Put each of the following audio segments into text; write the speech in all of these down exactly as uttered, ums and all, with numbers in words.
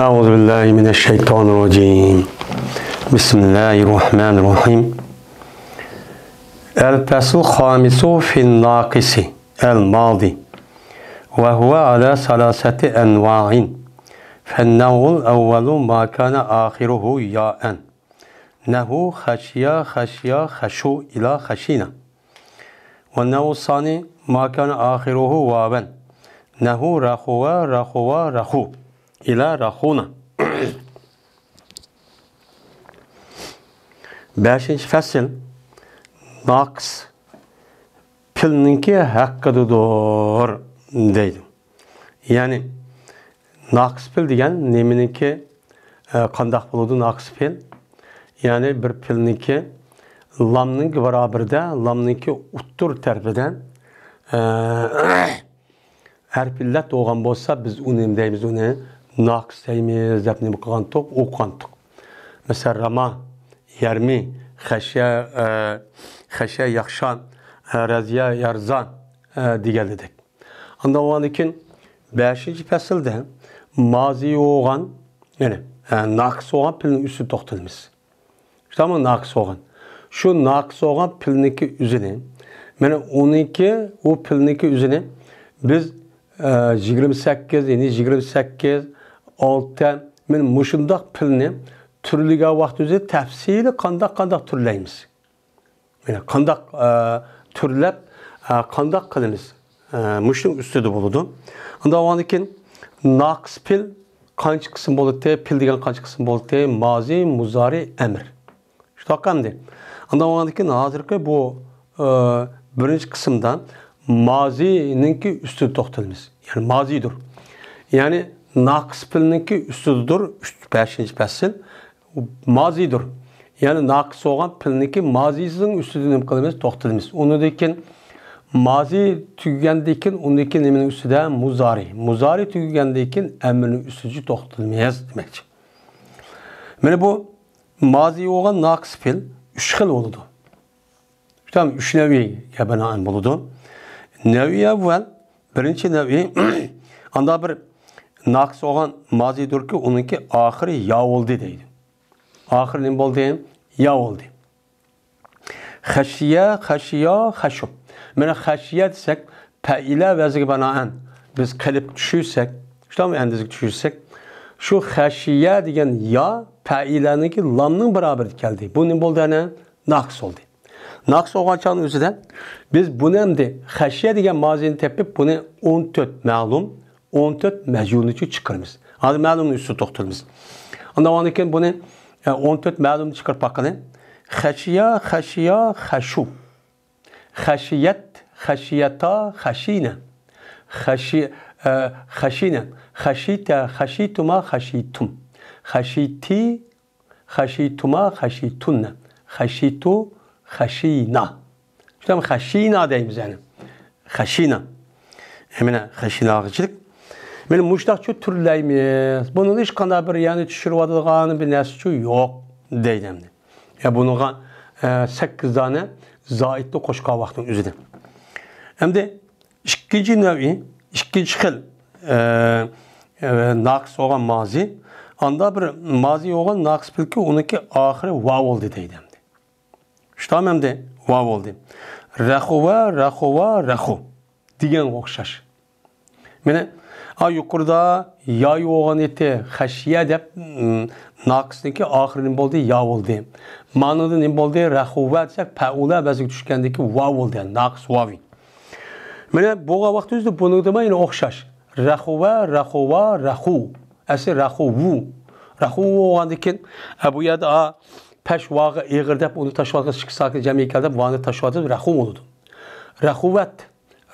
أعوذ بالله من الشيطان الرجيم. بسم الله الرحمن الرحيم. الفصل الخامس في الناقص الماضي، وهو على ثلاثة أنواع. فالنوع الأول ما كان آخره ياء، نحو خشيا، خشيا، خشو إلى خشينا. والنوع الثاني ما كان آخره واوا، نحو رخوا، رخوا، رخو إلى رخونا. بەشىنچى پەسىل، ناقىس پېئىلنىڭكى ھەققىدىدۇر دەيدۇ. يەنى ناقىس پېئىل دېگەن نېمىنىڭكى، ئە، قانداق بولىدۇ ناقىس پېئىل؟ يەنى بىر پېئىلنىڭكى لامنىڭكى باراۋىرىدە، لامنىڭكى ئوتتۇرا تەرىپىدە، ئە، ھەرپى ئىللەت بولغان بولسا، بىز ئۇنى نېمە دەيمىز؟ ئۇنى ناقىس دەيمىز دەپ نېمە قىلغانتۇق؟ ئوقۇغانتۇق. مەسىلەن، راما، يەرمى، خەشيە، ئە، خەشيە ياخشان، ئە، رەزىيە يارزان، ئە، دېگەنلىدەك. ئاندىن ئۇنىڭدىن كېيىن بەشىنچى پەسىلدە مازى بولغان، يەنى، ئە، ناقىس بولغان پېئىلنىڭ ئۈستىدە توختىلىمىز. شۇنداقمۇ ناقىس بولغان. شۇ ناقىس بولغان پېئىلنىڭكى ئۆزىنى، مانا ئۇنىڭكى، ئۇ پېئىلنىڭكى ئۆزىنى بىز، ئە، يىگىرمە سەككىز، يەنى يىگىرمە سەككىز، ئالتە، مانا مۇشۇنداق پېئىلنى تۈرلىگەن ۋاقتىمىزدا تەپسىلىي قانداق، قانداق تۈرلەيمىز؟ مانا قانداق، ئە، تۈرلەپ، ئە، قانداق قىلىمىز؟ ئە، مۇشۇنىڭ ئۈستىدە بولىدۇ. ئاندىن ئۇنىڭدىن كېيىن ناقىس پېئىل قانچە قىسىم بولاتتى؟ پېئىل دېگەن قانچە قىسىم بولاتتى؟ مازى، مۇزارى، ئەمىر. شۇنداق ئەمدى. ئاندىن ئۇنىڭدىن كېيىن ھازىرقى بۇ، ئە، بىرىنچى قىسىمدا مازىنىڭكى ئۈستىدە توختىلىمىز. يەنى مازىدۇر. يەنى ناقىس پېئىلنىڭكى ئۈستىدىدۇر، ئۈچ، بەشىنچى پەسىل. مازىدۇر. يەنى ناقىس بولغان پېئىلنىڭكى مازىسىنىڭ ئۈستىدە نېمە قىلىمىز؟ توختىلىمىز. ئۇنىڭدىن كېيىن مازى تۈگىگەندىن كېيىن، ئۇندىن كېيىن نېمىنىڭ ئۈستىدە؟ مۇزارى. مۇزارى تۈگىگەندىن كېيىن ئەمىرنىڭ ئۈستىدە توختىلىمىز دېمەكچى. مانا بۇ مازى بولغان ناقىس پېئىل ئۈچ خىل بولىدۇ. شۇنداق ئۈچ نەۋئىگە بىنائەن بولىدۇ. نەۋئى ئەۋۋەل، بىرىنچى نەۋئى، ئاندا بىر ناقىس بولغان مازىدۇركى، ئۇنىڭكى ئاخىرى يا بولدى دەيدۇ. ئاخىرى نېمە بولدى؟ يا بولدى. خەشىيە، خەشىيا، خەشۇ. مانا خەشىيە دېسەك، پەئىلە ۋەزنىگە بىنائەن بىز قېلىپ چۈشۈرسەك، شۇنداقمۇ ئەندىزىگە چۈشۈرسەك، شۇ خەشىيە دېگەن يا پەئىلەنىڭكى لامنىڭ باراۋىرىدە كەلدى. بۇ نېمە بولدى ئەنە؟ ناقىس بولدى. ناقىس بولغان چاغنىڭ ئۆزىدە بىز بۇنى ئەمدى خەشىيە دېگەن مازىنى تېپىپ، بۇنى ئون تۆت مەلۇم، ئون تۆت مەجھۇلنى چىقىرىمىز. ھازىر مەلۇمنىڭ ئۈستىدە توختىلىمىز. ئاندىن ئۇنىڭدىن كېيىن بۇنى، ئە، ئون تۆت مەلۇمنى چىقىرىپ باققىلى. خەشىيە، خەشىيا، خەشۇ. خەشىيەت، خەشىيەتا، خەشىنە. خەشى-، ئە، خەشىنە. خەشىتە، خەشىتۇما، خەشىتۇم. خەشىتى، خەشىتۇما، خەشىتۇنە، خەشىتۇ، خەشىنا. شۇنداق خەشىنا دەيمىز يەنى. خەشىنا. ئە، مانا خەشىناغىچىلىك. مانا مۇشۇنداقچە تۈرلەيمىز. بۇنىڭدا ھېچقانداق بىر يەنى چۈشۈرۈۋاتىدىغان بىر نەرسىچۇ يوق دەيدۇ ئەمدى. يا بۇنىڭغا، ئە، سەككىز دانە زائىدنى قوشقان ۋاقىتنىڭ ئۆزىدە. ئەمدى ئىككىنچى نەۋئى، ئىككىنچى خىل، ئە، ئە، ناقىس بولغان مازى. ئاندا بىر مازى بولغان ناقىس پېئىلكى، ئۇنىڭكى ئاخىرى ۋا بولدى دەيدۇ ئەمدى. شۇنداقمۇ ئەمدى ۋا بولدى. رەخۇۋە، رەخۇۋا، رەخۇ دېگەنگە ئوخشاش. مانا، ئا، يۇقىرىدا يا بولغان ئىدى، خەشىيە دەپ، م، ناقىسنىڭكى ئاخىرى نېمە بولدى؟ يا بولدى. مانىدا نېمە بولدى؟ رەخۇۋە دېسەك، پەئۇلە ۋەزنىگە چۈشكەندىكى ۋا بولدى، يەنى ناقىس ۋاۋى. مانا بولغان ۋاقتىمىزدا بۇنىڭدىمۇ يەنە ئوخشاش. رەخۇۋە، رەخۇۋا، رەخۇ. ئەسلى رەخۇۋۇ. رەخۇۋۇ بولغاندىن كېيىن، ئە، بۇ يەردە، ئا، پەش ۋاغا ئېغىر دەپ ئۇنى تاشلاۋاتقان ئىككى ساكىن جەمئىي كەلدى، ۋانى تاشلاۋاتىمىز، رەخۇ بولىدۇ. رەخۇۋەت.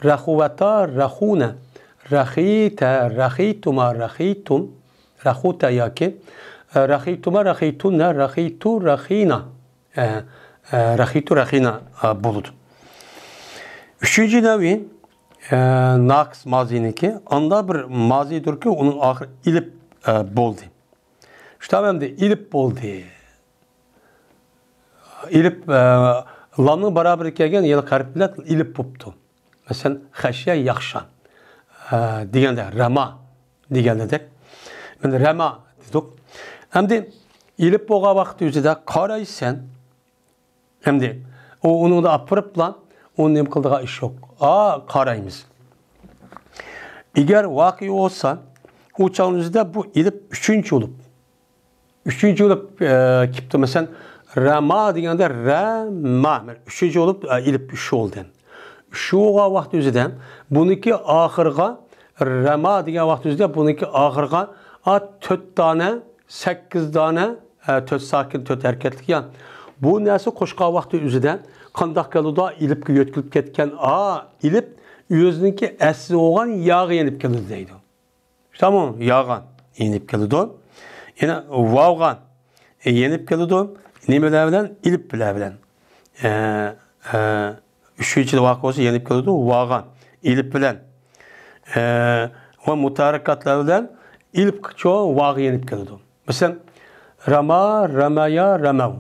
رەخۇۋەتا، رەخۇنە. رەخىتە، رەخىتۇما، رەخىتۇم. رەخۇتە ياكى، ئە، رەخىتۇما، رەخىتۇنە، رەخىتۇ، رەخىنا. ئە، ئە، رەخىتۇ، رەخىنا، ئە، بولىدۇ. ئۈچىنچى نەۋئى، ئە، ناقىس مازىنىڭكى. ئاندا بىر مازىدۇركى، ئۇنىڭ ئاخىرى ئېلىپ، ئە، بولدى. شۇنداق ئەمدى ئېلىپ بولدى. ئېلىپ، ئە، لامنىڭ باراۋىرىگە كەلگەن يەنە ھەرپ بىلەن ئېلىپ بوپتۇ. مەسىلەن، خەشيە ياخشان، ئە، دېگەندە، رەما دېگەندەك. مانا رەما ئەمدى ئېلىپ بولغان ۋاقىت ئۆزىدە قارايسەن. ئەمدى ئۇ ئۇنىڭدا ئاپىرىپلا ئۇ نېمە قىلىدىغان ئىش يوق. ئا، قارايمىز. ئەگەر ۋاقىئ بولسا، ئۇ چاغنىڭ ئۆزىدە بۇ ئېلىپ ئۈچىنچى بولۇپ، ئۈچىنچى بولۇپ، ئە، كېلىپتۇ. مەسىلەن، رەما دېگەندە رەما. مانا ئۈچىنچى بولۇپ، ئە، ئېلىپ ئۈچ بولدى. ئۈچ بولغان ۋاقىت ئۆزىدە بۇنىڭكى ئاخىرىغا، رەما دېگەن ۋاقىت ئۆزىدە بۇنىڭكى ئاخىرىغا، ئا، تۆت دانە، سەككىز دانە، ئە، تۆت ساكىن، تۆت ھەرىكەتلىك يا. بۇ نەرسە قوشقان ۋاقىت ئۆزىدە قانداق كېلىدۇ؟ ئېلىپكە يۆتكىلىپ كەتكەن ئا، ئېلىپ ئۆزىنىڭكى ئەسلى بولغان ياغا يېنىپ كېلىدۇ دەيدۇ. شۇنداقمۇ؟ ياغا يېنىپ كېلىدۇ. يەنە ۋاۋغا يېنىپ كېلىدۇ. نېمىلەر بىلەن؟ ئېلىپلەر بىلەن. ئە، ئە، ئۈچىنچى ۋاقىئ بولسا يېنىپ كېلىدۇ. ۋاغا، ئېلىپ بىلەن. ئە، ۋە مۇتەھەررىكاتلار بىلەن ئېلىپچۇ ۋاغا يېنىپ كېلىدۇ. مەسىلەن، رەما، رەمەيا، رەمەۋ.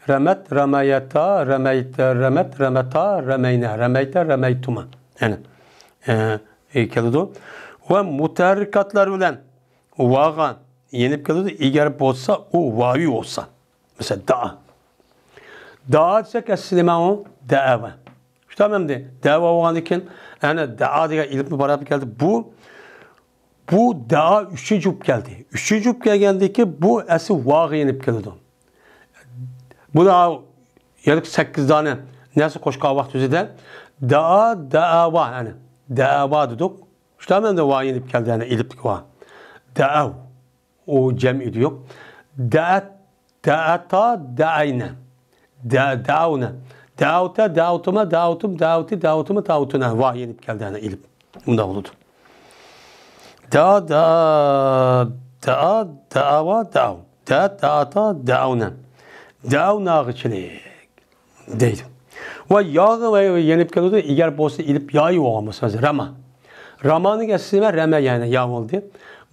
رەمەت، رەمەيەتا، رەمەيتە، رەمەت، رەمەتا، رەمەينە، رەمەيتە، رەمەيتۇما. يەنى، ئە، ئە، كېلىدۇ. ۋە مۇتەھەررىكاتلار بىلەن ۋاغا يېنىپ كېلىدۇ. ئەگەر بولسا، ئۇ ۋاۋىي بولسا. مەسىلەن، دائا. دائا دېسەك، ئەسلى نېمە ئۇ؟ دەئەۋە. شۇنداقمۇ ئەمدى؟ دەئەۋە بولغاندىن كېيىن، يەنى دائا دېگەن ئېلىپمۇ بارابىر كەلدى. بۇ، بۇ دائا ئۈچىنچى بولۇپ كەلدى. ئۈچىنچى بولۇپ كەلگەندىن كېيىن، بۇ ئەسلى ۋاغا يېنىپ كېلىدۇ. بۇ دائا، يەنى سەككىز دانە نەرسە قوشقان ۋاقىت ئۆزىدە دائا، دائاۋا، يەنى دائاۋا دېدۇق. شۇنداقمۇ ئەمدى ۋا يېنىپ كەلدى، يەنى ئېلىپلىك ۋا. دائاۋ. ئۇ جەمئىيدە يوق. دەئەت، دەئەتا، دەئەينە. دە-، دەئەۋنە. دەئەۋتە، دەئەۋتۇما، دەئەۋتۇم، دەئەۋتى، دەئەۋتۇما، دەئەۋتۇنە. ۋا يېنىپ كەلدى، يەنى ئېلىپ. مۇنداق بولىدۇ. دە، دە، دەئا، دەئاۋا، دەئەۋ. دە، دەئاتا، دەئەۋنە. دەئەۋناغىچىلىك. دەيدۇ. ۋە ياغا ۋە يېنىپ كېلىدۇ. ئەگەر بولسا ئېلىپ يايى بولغان بولسا، مەسىلەن، رەما. رەمانىڭ ئەسلى نېمە؟ رەمە، يەنى يا بولدى.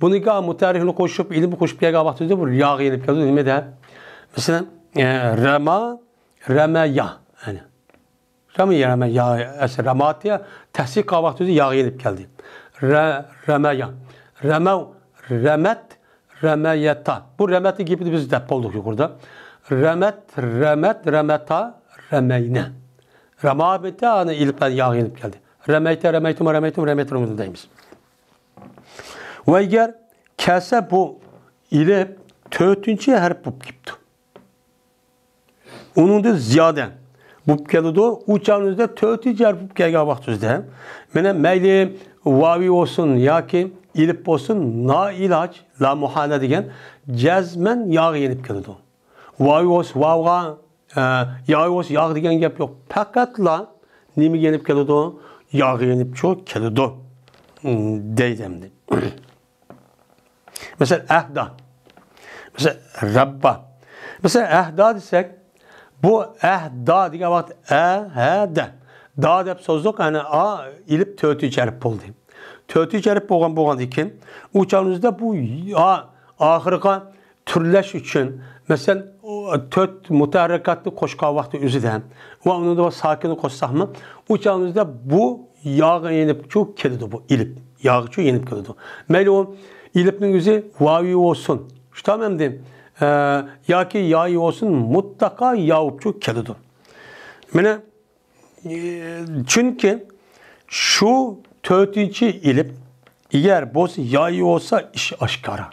بۇنىڭغا مۇتەھەررىكنى قوشۇپ، ئېلىپنى قوشۇپ كەلگەن ۋاقتىدا بۇ ياغا يېنىپ كېلىدۇ. نېمە دە؟ مەسىلەن، ئە، رەما، رەمەيا. يەنى. رەمە، رەمەيا، ئەسلى رەماتىيا، تەسدىق قىلغان ۋاقتىدا ياغا يېنىپ كەلدى. رە-، رەمەيا. رەمەۋ، رەمەت، رەمەيەتا. بۇ رەمەتنىڭ گېپىنى بىز دەپ بولدۇق يۇقىرىدا. رەمەت، رەمەت، رەمەتا، رەمەينە. رەمابىتە، ئانا ئېلىپ ياغا يېنىپ كەلدى. رەمەيتە، رەمەيتۇما، رەمەيتۇم، رەمەيتۇرۇم دەيمىز. ۋە ئەگەر كەلسە بۇ ئېلىپ تۆتىنچى ھەرپ بولۇپ كېلىپتۇ. ئۇنىڭدىن زىيادە بولۇپ كېلىدۇ. ئۇ چاغنىڭ ئۆزىدە تۆتىنچى ھەرپ بولۇپ كەلگەن ۋاقىت ئۆزىدە، مانا مەيلى ۋاۋى بولسۇن ياكى ئېلىپ بولسۇن، نائىلاج، لامۇھالە دېگەن جەزمەن ياغا يېنىپ كېلىدۇ. ۋاۋى بولسا ۋاۋغا، ئە، ياۋى بولسا ياغ دېگەن گەپ يوق. پەقەتلا نېمىگە يېنىپ كېلىدۇ؟ ياغا يېنىپچۇ كېلىدۇ. م، دەيدۇ ئەمدى. مەسىلەن، ئەھدا. مەسىلەن، رەببا. مەسىلەن، ئەھدا دېسەك، بۇ ئەھدا دېگەن ۋاقىت ئە، ھە، دە. دا دەپ سوزدۇق، ئەنە ئا ئېلىپ تۆتىنچى ھەرپ بولدى. تۆتىنچى ھەرپ بولغان، بولغاندىن كېيىن، ئۇ چاغنىڭ ئۆزىدە بۇ ئا ئاخىرىغا تۈرلەش ئۈچۈن، مەسىلەن، ئۇ تۆت مۇتەھەررىكاتنى قوشقان ۋاقتى ئۆزىدە ۋە ئۇنىڭدا ساكىننى قوشساقمۇ، ئۇ چاغنىڭ ئۆزىدە بۇ ياغا يېنىپچۇ كېلىدۇ، بۇ ئېلىپ. ياغىچۇ يېنىپ كېلىدۇ. مەيلى ئۇ ئېلىپنىڭ ئۆزى ۋاۋى بولسۇن. شۇنداقمۇ ئەمدى، ئە، ياكى يايى بولسۇن، مۇتلەقا ياۋۇپچۇ كېلىدۇ. مانا، ئە، چۈنكى شۇ تۆتىنچى ئېلىپ، ئەگەر بولسا يايى بولسا ئىش ئاشكارا.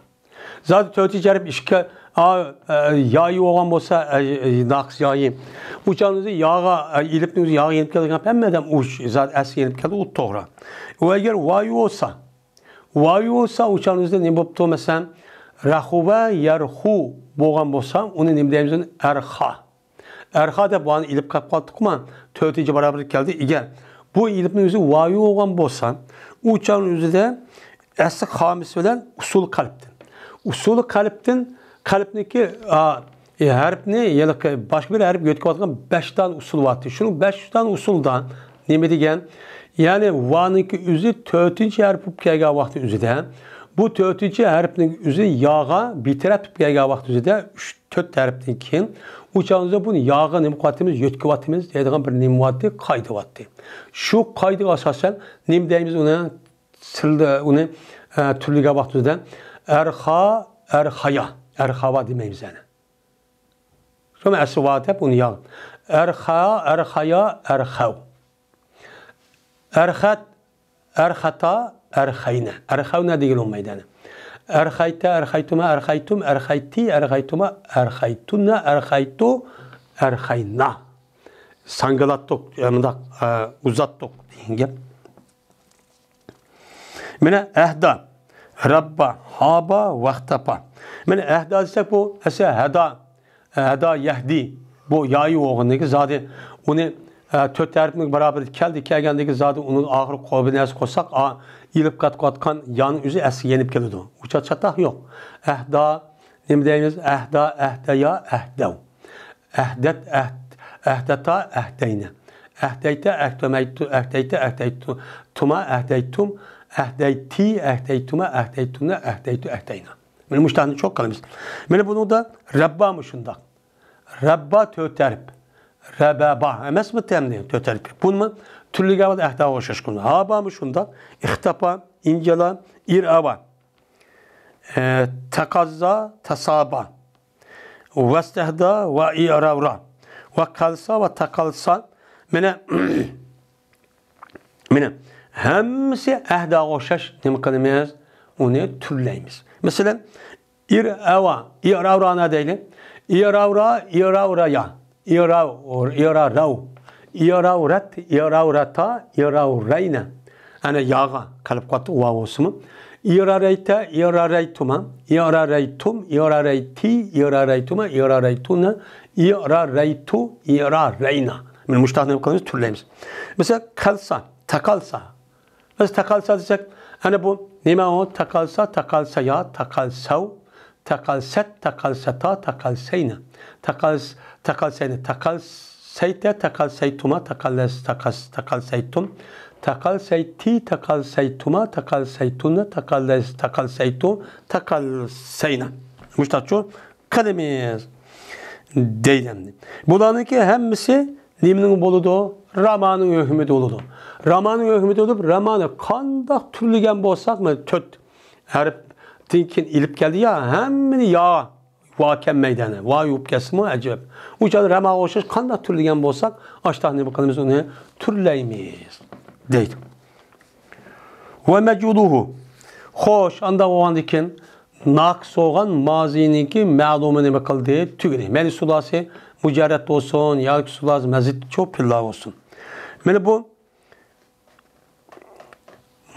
زادى تۆتىنچى ھەرپ ئىككى، ئا، ئە، يايى بولغان بولسا، ئە، ئە، ناقىس يايى. ئۇ چاغنىڭ ئۆزى ياغا، ئە، ئېلىپنىڭ ئۆزى ياغا يېنىپ كەلگەن، ھەممە ئادەم ئۇ زادى ئەسلى يېنىپ كەلدى، ئۇ توغرا. ئۇ ئەگەر ۋاۋى بولسا، ۋاۋى بولسا، ئۇ چاغنىڭ ئۆزىدە نېمە بوپتۇ؟ مەسىلەن، رەخۇۋە يەرخۇ بولغان بولسا، ئۇنى نېمە دەيمىز؟ ئەرخا. ئەرخا دەپ ۋانى ئېلىپ قاپ قالدۇقما؟ تۆتىنچى بارابىر كەلدى. ئەگەر بۇ ئېلىپنىڭ ئۆزى ۋاۋى بولغان بولسا، ئۇ چاغنىڭ ئۆزىدە ئەسلى خامىسى بىلەن ئۇسۇلى قەلبتىن. ئۇسۇلى قەلبتىن، قەلبنىڭكى، ئا، ئە، ھەرپنى، يەنى باشقا بىر ھەرپ يۆتكەۋاتقان بەش دانە ئۇسۇل بارتى. شۇنىڭ بەش دانە ئۇسۇلدا نېمە دېگەن؟ يەنى ۋانىڭكى ئۆزى تۆتىنچى ھەرپ بولۇپ كەلگەن ۋاقتى ئۆزىدە، بۇ تۆتىنچى ھەرپنىڭ ئۆزى ياغا بىتەرەپ بولۇپ كەلگەن ۋاقتى ئۆزىدە ئۈچ تۆت ھەرپتىن كېيىن، ئۇ چاغدا بۇنى ياغا نېمە قىلىۋاتىمىز؟ يۆتكىۋاتىمىز دەيدىغان بىر نېمە بارتى؟ قائىدە بارتى. شۇ قائىدىگە ئاساسەن نېمە دەيمىز ئۇنى؟ سىلدە ئۇنى، ئە، تۈرلىگەن ۋاقتىمىزدا ئەرخا، ئەرخايا، ئەرخاۋا دېمەيمىز يەنە. شۇمۇ ئەسلى ۋا دەپ ئۇنى ياغ. ئەرخا، ئەرخايا، ئەرخەۋ. ئەرخەت، ئەرخەتا، ئەرخەينە. ئەرخەۋنە دېگىلى بولمايدۇ يەنە. ئەرخەيتە، ئەرخەيتۇما، ئەرخەيتۇم، ئەرخەيتى، ئەرخەيتۇما، ئەرخەيتۇنە، ئەرخەيتۇ، ئەرخەينا. ساڭگىلاتتۇق، مۇنداق، ئە، ئۇزاتتۇق دېگەن گەپ. مانا ئەھدا، رەببا، ھابا، ۋەختەپا. مانا ئەھدا دېسەك بۇ، ئەسلى ھەدا، ھەدا يەھدى. بۇ يايى بولغاندىكى زادى ئۇنى، ئە، تۆت ھەرپنىڭ بارابىرىگە كەلدى، كەلگەندىكى زادى ئۇنىڭ ئاخىرى قوبى نەرسە قوشساق، ئا، ئېلىپ كەتكۈۋاتقان يانىڭ ئۆزى ئەسلىگە يېنىپ كېلىدۇ. ئۇ چات-، چاتاق يوق. ئەھدا، نېمە دەيمىز؟ ئەھدا، ئەھدەيا، ئەھدەۋ. ئەھدەت، ئەھد-، ئەھدەتا، ئەھدەينە. ئەھدەيتە، ئەھدەمەيتۇ، ئەھدەيتە، ئەھدەيتۇ، تۇما، ئەھدەيتۇم، ئەھدەيتى، ئەھدەيتۇما، ئەھدەيتۇنە، ئەھدەيتۇ، ئەھدەينا. مانا مۇشۇ تانى چوق قىلىمىز. مانا بۇنىڭدا رەببامۇ شۇنداق. رەببا تۆت ھەرپ. رەبەبا ئەمەسمۇ تەمدى تۆت ھەرپ. بۇنىمۇ تۈرلىگەن ۋاقىت ئەھداغا ئوخشاش قىلىنىدۇ. ھابامۇ شۇنداق. ئىختاپا، ئىنجىلا، ئىرئاۋا. ئە، تەقاززا، تاسابا. ۋەستەھدا ۋە ئىراۋرا ۋە قالسا ۋە تاقالسا. مانا، مانا، ھەممىسى ئەھداغا ئوخشاش نېمە قىلىمىز؟ ئۇنى تۈرلەيمىز. مەسىلەن، ئىرئاۋا، ئىراۋرانا دەيلى. ئىراۋرا، ئىراۋرايا. ئىراۋ، ئىراراۋ. ئىراۋرەت، ئىراۋرەتا، ئىراۋرەينە. ئەنە ياغا قەلب قاتتى ۋاۋ بولسىمۇ. ئىرارەيتە، ئىرارەيتۇما، ئىرارەيتۇم، ئىرارەيتى، ئىرارەيتۇما، ئىرارەيتۇنە، ئىرارەيتۇ، ئىرارەينا. مانا مۇشۇنداق نېمە قىلىمىز؟ تۈرلەيمىز. مەسىلەن، قالسا، تاقالسا. بىز تاقالسا دېسەك، ئەنە بۇ نېمە ئۇ؟ تاقالسا، تاقالسايا، تاقالساۋ، تاقالسەت، تاقالساتا، تاقالسەينە. تاقالس-، تاقالسەينە، تاقالسەيتە، تاقالسەيتۇما، تاقالس-، تاقالس-، تاقالسەيتۇم، تاقالسەيتى، تاقالسەيتۇما، تاقالسەيتۇنە، تاقالس-، تاقالسەيتۇ، تاقالسەينا. مۇشۇنداقچۇ؟ قىلىمىز دەيدۇ ئەمدى. بۇلارنىڭكى ھەممىسى نېمىنىڭ بولىدۇ؟ رامانىڭ ھۆكمىدە بولىدۇ. رامانىڭ ھۆكمىدە بولۇپ، رامانى قانداق تۈرلىگەن بولساق، مانا تۆت ھەرپتىن كېيىن ئېلىپ كەلدى يا، ھەممىنى يا، ۋا كەلمەيدۇ ئەنە. ۋا يۇپ كەلسىمۇ ئەجەب. ئۇ چاغدا راماغا ئوخشاش قانداق تۈرلىگەن بولساق، ئاشتاق نېمە قىلىمىز؟ ئۇنى تۈرلەيمىز دەيدۇ. ۋە مەجۇلۇھۇ. خوش، ئانداق بولغاندىن كېيىن ناقىس بولغان مازىنىڭكى مەلۇمى نېمە قىلدى؟ تۈگىدى. مەنى سۇلاسى مۇجەررەت بولسۇن ياكى سۇلاسى مەزىد چوپىللا بولسۇن. مانا بۇ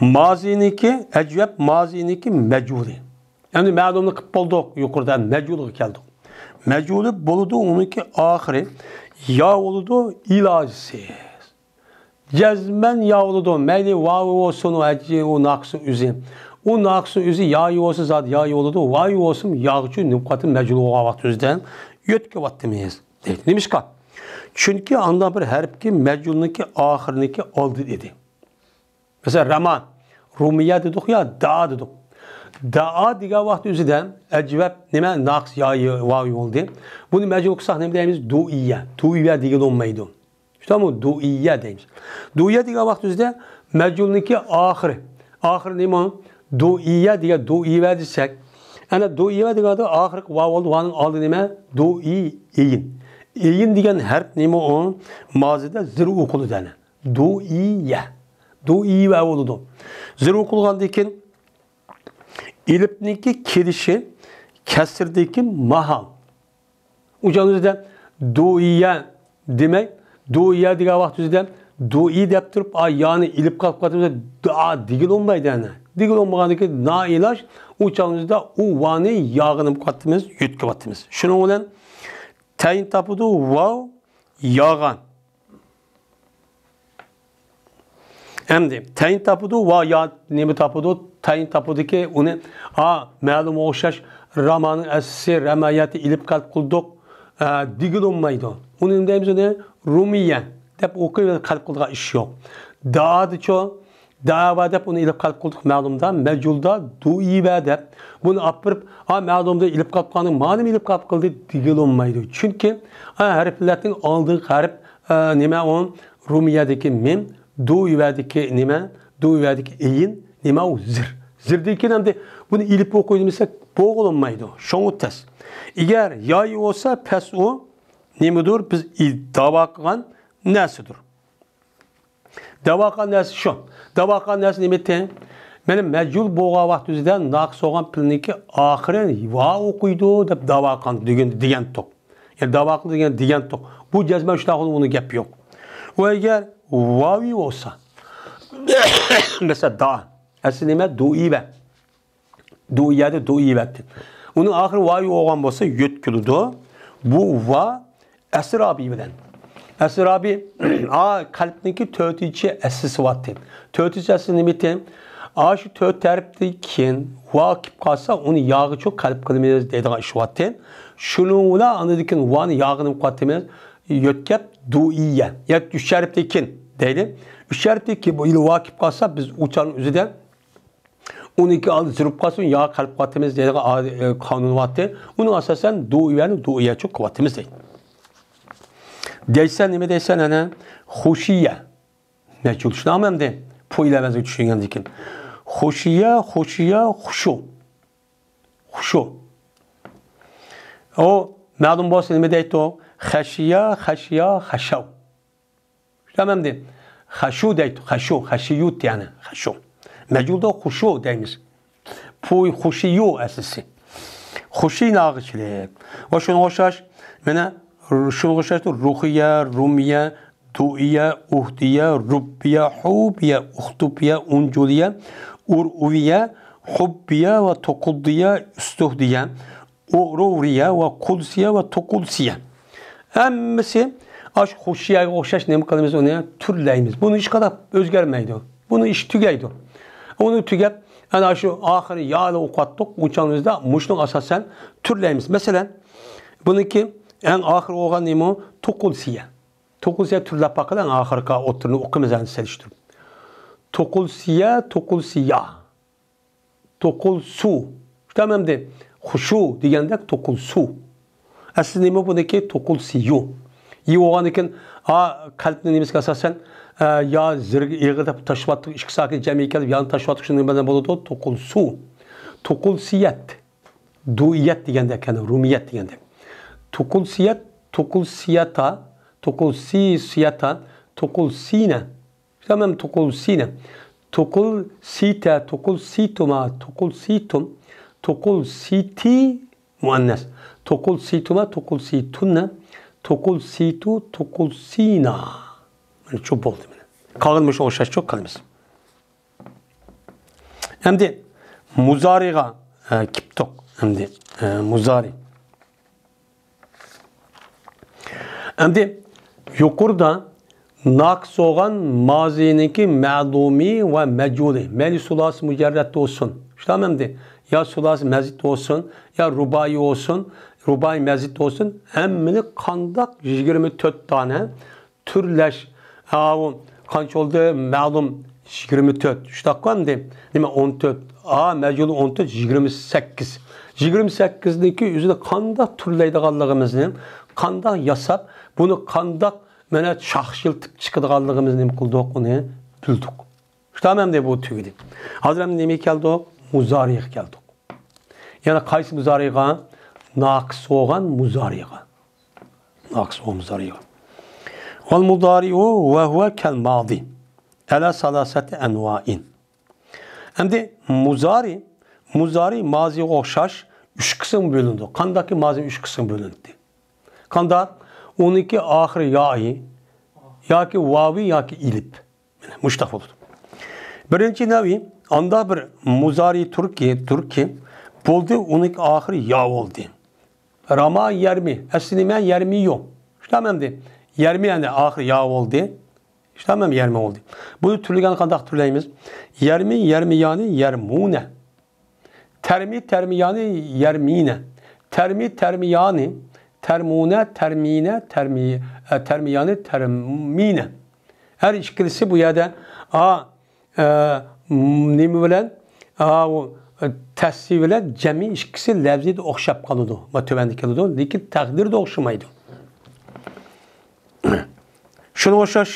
مازىنىڭكى، ئەجۋەب مازىنىڭكى مەجۇلى. يەنى مەلۇمنى قىلىپ بولدۇق، يۇقىرىدا مەجۇلغا كەلدۇق. مەجۇلى بولىدۇ، ئۇنىڭكى ئاخىرى يا بولىدۇ، ئىلاجىسىز. جەزمەن يا بولىدۇ. مەيلى ۋاۋى بولسۇن، ئۇ ھەجى، ئۇ ناقىسنىڭ ئۆزى. ئۇ ناقىسنىڭ ئۆزى يايى بولسا زادى يايى بولىدۇ. ۋاۋى بولسۇن، ياغىچۇ نۇققاتى مەجھۇل بولغان ۋاقىت ئۆزىدە يۆتكەۋاتىمىز دەيدۇ. نېمىشقا؟ چۈنكى ئاندا بىر ھەرپكى مەجھۇلنىڭكى ئاخىرىنىڭكى ئالدى ئىدى. مەسىلەن، راما، رۇمىيە دېدۇق يا، دائا دېدۇق. دائا دېگەن ۋاقىت ئۆزىدە ئەجۋەب نېمە؟ ناقىس يايى ۋاۋى بولدى. بۇنى مەجھۇل قىلساق نېمە دەيمىز؟ دۇئىيە. دۇئىيە دېگىلى بولمايدۇ. شۇنداقمۇ؟ دۇئىيە دەيمىز. دۇئىيە دېگەن ۋاقىت ئۆزىدە مەجھۇلنىڭكى ئاخىرى. ئاخىرى نېمە؟ دۇئىيە دېگەن، دۇئىۋە دېسەك. ئەنە دۇئىۋە دېگەندە ئاخىرقى ۋاۋ بولدى، ۋانىڭ ئالدى نېمە؟ دۇئىئىن. ئىن دېگەن ھەرپ نېمە ئۇ؟ مازىدا زىر ئوقۇلىدۇ ئەنە. دۇئىيە. دۇئىۋە بولىدۇ. زىر ئوقۇلغاندىن كېيىن ئېلىپنىڭكى كېلىشى كەسىردىكى ماھال. ئۇ جاينىڭ ئۆزىدە دۇئىيە دېمەي، دۇئىيە دېگەن ۋاقىت ئۆزىدە دۇئى دەپ تۇرۇپ، ئا، يانى ئېلىپ قالىپ قالىدۇ، دۇئا دېگىلى بولمايدۇ يەنە. دېگىلى بولمىغاندىكى نائىلاج، ئۇ چاغنىڭ ئۆزىدە ئۇ ۋانى ياغىنىپ قاتىمىز، يۆتكەپ قاتىمىز. شۇنىڭ بىلەن تەيىن تاپىدۇ ۋاۋ، ياغا. ئەمدى تەيىن تاپىدۇ ۋە يا نېمە تاپىدۇ؟ تەيىن تاپىدۇكى، ئۇنى، ئا، مەلۇم ئوخشاش رامانىڭ ئەسلىسى رەمەيەتى ئېلىپ قەلب قىلدۇق، ئە، دېگىلى بولمايدۇ. ئۇنى نېمە دەيمىز؟ ئۇنى رۇمىيە دەپ ئوقۇپ قەلب قىلىدىغان ئىش يوق. دائادىچۇ، دائاۋا دەپ ئۇنى ئېلىپ قەلب قىلدۇق مەلۇمدا، مەجھۇلدا دۇئىۋە دەپ بۇنى ئاپىرىپ، ئا، مەلۇمدا ئېلىپ قالىپ قالدى، مانىمۇ ئېلىپ قەلب قىلدى دېگىلى بولمايدۇ. چۈنكى، ئا، ھەرپلەرنىڭ ئالدىنقى ھەرپ، ئا، نېمە ئۇ؟ رۇمىيەدىكى مىم، دۇئىۋەدىكى نېمە؟ دۇئىۋەدىكى ئېيىن، نېمە ئۇ؟ زىر. زىردىكىن ئەمدى بۇنى ئېلىپ ئوقۇيدۇ دېسەك، بولغىلى بولمايدۇ. شۇڭا تەس. ئىگەر ياي بولسا، پەس ئۇ نېمىدۇر؟ بىز ئى-، داۋا قىلغان نەرسىدۇر. داۋا قىلغان نەرسە شۇ. داۋا قىلغان نەرسە نېمە دېدى؟ مانا مەجھۇل بولغان ۋاقتىمىزدا ناقىس بولغان پېئىلنىڭكى ئاخىرى ۋا ئوقۇيدۇ دەپ داۋا قىلغان دېگەن، دېگەنتۇق. يەنى داۋا قىلدى دېگەن، دېگەنتۇق. بۇ جەزمەن شۇنداق بولىدۇ، ئۇنىڭ گەپى يوق. ئۇ ئەگەر ۋاۋى بولسا، مەسىلەن، دا. ئەسلى نېمە؟ دۇئىۋە. دۇئىيەدە دۇئىيەتتى. ئۇنىڭ ئاخىرى ۋاۋى بولغان بولسا يۆتكىلىدۇ. بۇ ۋا ئەسرابى بىلەن. ئەسرابى، ئا، قەلبنىڭكى تۆتىنچى ئەسلىسى بارتى. تۆتىنچى ئەسلى نېمىتى؟ ئا، شۇ تۆت ھەرپتىن كېيىن ۋا كېلىپ قالسا، ئۇنى ياغىچۇ قەلب قىلىمىز دەيدىغان ئىش بارتى. شۇنىڭ بىلەن ئاندىن كېيىن ۋانى ياغىنى قاتىمىز، يۆتكەپ دۇئىيە. يا ئۈچ ھەرپتىن كېيىن دەيلى. ئۈچ ھەرپتىن كېيىن بۇ يىل ۋا كېلىپ قالسا، بىز ئۇچارنىڭ ئۆزىدە ئۇنىڭكى ئالدى زىرىپ قالسۇن، يا قەلب قاتىمىز دەيدىغان ئا-، ئە، قانۇن بارتى. ئۇنىڭ ئاساسەن دۇئىيەنى دۇئىيەچۇ قىلىۋاتىمىز دەيدۇ. دەيسەن، نېمە دەيسەن ئەنە؟ خۇشىيە. مەجھۇل شۇنداقمۇ ئەمدى؟ پۇئىل ئەۋەزىگە چۈشۈرگەندىن كېيىن. خۇشىيە، خۇشىيە، خۇشۇ. خۇشۇ. ئۇ مەلۇم بولسا نېمە دەيتتۇق؟ خەشىيە، خەشىيە، خەشەۋ. شۇنداقمۇ ئەمدى؟ خەشۇ دەيتتۇق، خەشۇ، خەشىيۇت يەنى، خەشۇ. مەجھۇلدا خۇشۇ دەيمىز. پۇي، خۇشىيۇ ئەسلىسى. خۇشىي ناغىچىلىك. ۋە شۇنىڭغا ئوخشاش، مانا، شۇنىڭغا ئوخشاش رۇخىيە، رۇمىيە، دۇئىيە، ئۇھدىيە، رۇببىيە، ھۇبىيە، ئۇختۇبىيە، ئۇنجۇلىيە، ئۇرئۇۋىيە، خۇببىيە ۋە توقۇلدىيە، ئۇستۇھدىيە، ئۇرۇرىيە ۋە قۇلسىيە ۋە توقۇلسىيە. ھەممىسى ئاشۇ خۇشىيەگە ئوخشاش نېمە قىلىمىز، ئۇنى تۈرلەيمىز. بۇنى ھېچقانداق ئۆزگەرمەيدۇ. بۇنى ئىش تۈگەيدۇ. ئۇنى تۈگەپ، ئەنە شۇ ئاخىرى يا ئوقۇۋاتتۇق. ئۇنچىڭىزدا مۇشۇنىڭ ئاساسەن تۈرلەيمىز. مەسىلەن، بۇنىڭكى ئەڭ ئاخىرى بولغان نېمە؟ توقۇلسىيە. توقۇلسىيە تۈرلەپ باقىلى، ئەڭ ئاخىرقى ئوتتۇرىنى ئوقۇيمىز ئەنە سېلىشتۇرۇپ. توقۇلسىيە، توقۇلسىيا. توقۇلسۇ. شۇنداقمۇ ئەمدى؟ خۇشۇ دېگەندەك توقۇلسۇ. ئەسلى نېمە بۇنىڭكى؟ توقۇلسىيۇ. يى بولغاندىن كېيىن، ئا، قەلبنىڭ نېمىسىگە ئاساسەن، ئە، يا زىرگە ئېغىر دەپ تاشلىۋاتتۇق، ئىككى ساكىن جەمئىي كەلىپ يانى تاشلىۋاتتۇق، شۇنىڭ بىلەن بولىدۇ، توقۇلسۇ. توقۇلسىيەت. دۇئىيەت دېگەندەك، يەنى رۇمىيەت دېگەندەك. توقۇلسىيەت، توقۇلسىيەتا، توقۇلسىسىيەتا، توقۇلسىنە. شۇنداقمۇ توقۇلسىنە. توقۇلسىتە، توقۇلسىتۇما، توقۇلسىتۇم، توقۇلسىتى مۇئەننەس. توقۇلسىتۇما، توقۇلسىتۇنە، توقۇلسىتۇ، توقۇلسىنا. مانا شۇ بولدى مانا. قالغىنى مۇشۇ ئوخشاشچۇ قىلىمىز. ئەمدى مۇزارىغا، ئە، كېپتۇق. ئەمدى، ئە، مۇزارى. ئەمدى يۇقىرىدا ناقىس بولغان مازىنىڭكى مەلۇمى ۋە مەجھۇلى، مەيلى سۇلاسى مۇجەررەت بولسۇن، شۇنداقمۇ ئەمدى؟ يا سۇلاسى مەزىد بولسۇن، يا رۇبائىي بولسۇن، رۇبائىي مەزىد بولسۇن، ھەممىنى قانداق يىگىرمە تۆت دانە تۈرلەش، ئاۋۇ قانچە بولدى؟ مەلۇم يىگىرمە تۆت. شۇنداققۇ ئەمدى؟ نېمە، ئون تۆت. ئا، مەجھۇل ئون تۆت، يىگىرمە سەككىز. يىگىرمە سەككىزنىڭكى ئۆزىنى قانداق تۈرلەيدىغانلىقىمىزنى، قانداق ياساپ، بۇنى قانداق، مانا، شاخشىلتىپ چىقىدىغانلىقىمىزنى نېمە قىلدۇق؟ ئۇنى بىلدۇق. شۇنداقمۇ ئەمدى بۇ تۈگىدى. ھازىر ئەمدى نېمىگە كەلدۇق؟ مۇزارىغا كەلدۇق. يەنە قايسى مۇزارىغا؟ ناقىس بولغان مۇزارىغا. ناقىس بولغان مۇزارىغا. ۋەل مۇزارىئۇ ۋە ھۇۋە كەل مادى ئەلا سالاسەتى ئەنۋائىن. ئەمدى مۇزارى، مۇزارى مازىغا ئوخشاش ئۈچ قىسىمغا بۆلۈنىدۇ. قانداقكى مازى ئۈچ قىسىمغا بۆلۈنىدۇ؟ قانداق؟ ئۇنىڭكى ئاخىرى يائى ياكى ۋاۋى ياكى ئېلىپ. مانا مۇشۇنداق بولىدۇ. بىرىنچى نەۋى، ئانداق بىر مۇزارى تۇركى، تۇركى بولدى، ئۇنىڭكى ئاخىرى يا بولدى. راما يەرمى. ئەسلى نېمە؟ يەرمىيۇ. شۇنداقمۇ ئەمدى؟ يەرمى، يەنى ئاخىرى يا بولدى. شۇنداقمۇ ئەمدى؟ يەرمى بولدى. بۇنى تۈرلىگەن قانداق تۈرلەيمىز؟ يەرمى، يەرمىيانى، يەرمۇنە. تەرمى، تەرمىيانى، يەرمىنە. تەرمى، تەرمىيانى، تەرمۇنە، تەرمىنە، تەرمى-، ئە، تەرمىيانى، تەرمىنە. ھەر ئىككىلىسى بۇ يەردە، ئا، ئە، نېمە بىلەن؟ ئا، ئۇ، ئە، تەسۋى بىلەن جەمئىي ئىككىسى لەۋزىدە ئوخشاپ قالىدۇ. ما تۆۋەندە كېلىدۇ، لېكىن تەقدىردە ئوخشىمايدۇ. شۇنىڭغا ئوخشاش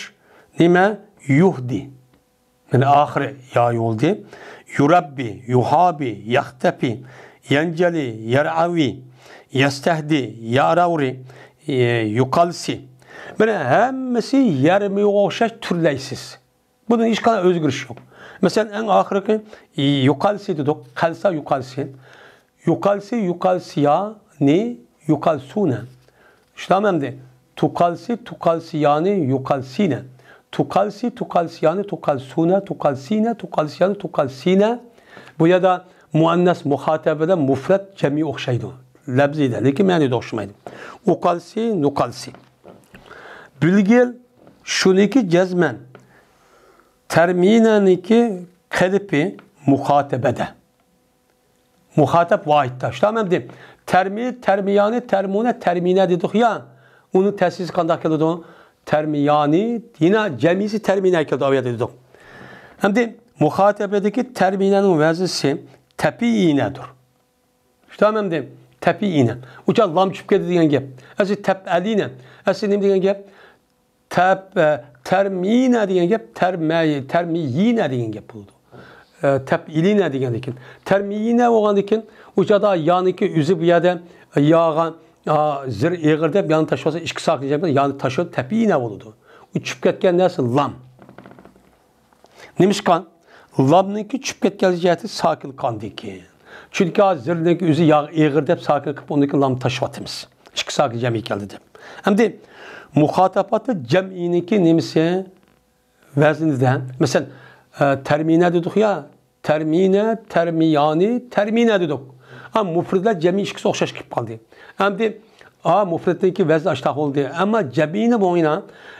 نېمە؟ يۇھدى. مانا ئاخىرى ياي بولدى. يۇرەببى، يۇھابى، يەختەپى، يەنجەلى، يەرئەۋى، يەستەھدى، يەرەۋرى، ئى، يۇقالسى. مانا ھەممىسى يەرمىگە ئوخشاش تۈرلەيسىز. بۇنىڭ ھېچقانداق ئۆزگىرىش يوق. مەسىلەن، ئەڭ ئاخىرقى يۇقالسى دېدۇق. قەلسا يۇقالسى. يۇقالسى، يۇقالسىيانى، يۇقالسۇنە. شۇنداقمۇ ئەمدى؟ تۇقالسى، تۇقالسىيانى، يۇقالسىنە. تۇقالسى، تۇقالسىيانى، تۇقالسۇنە، تۇقالسىنە، تۇقالسىيانى، تۇقالسىنە. بۇ يەردە مۇئەننەس مۇخاتەبە بىلەن مۇفرەت جەمئىي ئوخشايدۇ. لەپزىدە، لېكىن مەنىدە ئوخشىمايدۇ. ئۇقالسى، نۇقالسى. بىلگىل، شۇنىكى جەزمەن. تەرمىنەنىكى قېلىپى مۇخاتەبەدە. مۇخاتەب ۋاھىدتا. شۇنداقمۇ ئەمدى؟ تەرمى، تەرمىيانى، تەرمۇنە، تەرمىنە دېدۇق يا. ئۇنىڭ تەسىسى قانداق كېلىدۇ؟ تەرمىيانى، يەنە جەمئىيسى تەرمىنە كېلىدۇ، ئاۋۇ يەردە دېدۇق. ئەمدى مۇخاتەبەدىكى تەرمىنەنىڭ ۋەزنىسى تەپئىنەدۇر. شۇنداقمۇ ئەمدى؟ تەپئىنە. ئۇچا لام چۈشۈپ كەتتى دېگەن گەپ. ئەسلى تەپئەلىنە. ئەسلى نېمە دېگەن گەپ؟ تەپ-، ئە، تەرمىنە دېگەن گەپ، تەرمەي-، تەرمىيىنە دېگەن گەپ بولىدۇ. ئە، تەپئىلىنە دېگەندىكىن. تەرمىيىنە بولغاندىكىن، ئۇ چاغدا يانىكى ئۆزى بۇ يەردە ياغا، ئا، زىر ئېغىر دەپ يانى تاشلىۋالسا، ئىككى ساكىن جەمئىيەتتە يانى تاشلىۋالسا تەپئىنە بولىدۇ. ئۇ چۈشۈپ كەتكەن نەرسە لام. نېمىشقا؟ لامنىڭكى چۈشۈپ كەتكەن جەھەتى ساكىن قالدىكەن. چۈنكى ھازىر زىرنىڭكى ئۆزى ياغ ئېغىر دەپ ساكىن قىلىپ ئۇنىڭكى لام تاشلىۋاتىمىز. ئىككى ساكىن جەمئىي كەلدى دەپ. ئەمدى مۇخاتەباتى جەمئىينىڭكى نېمىسى؟ ۋەزنىدە. مەسىلەن، ئە، تەرمىنە دېدۇق يا، تەرمىنە، تەرمىيانى، تەرمىنە دېدۇق. ھا، مۇفرەتلەر جەمئىي ئىككىسى ئوخشاش كېلىپ قالدى. ئەمدى، ھا، مۇفرەتنىڭكى ۋەزنى ئاشتاق بولدى. ئەمما جەمئىينى بويىنا،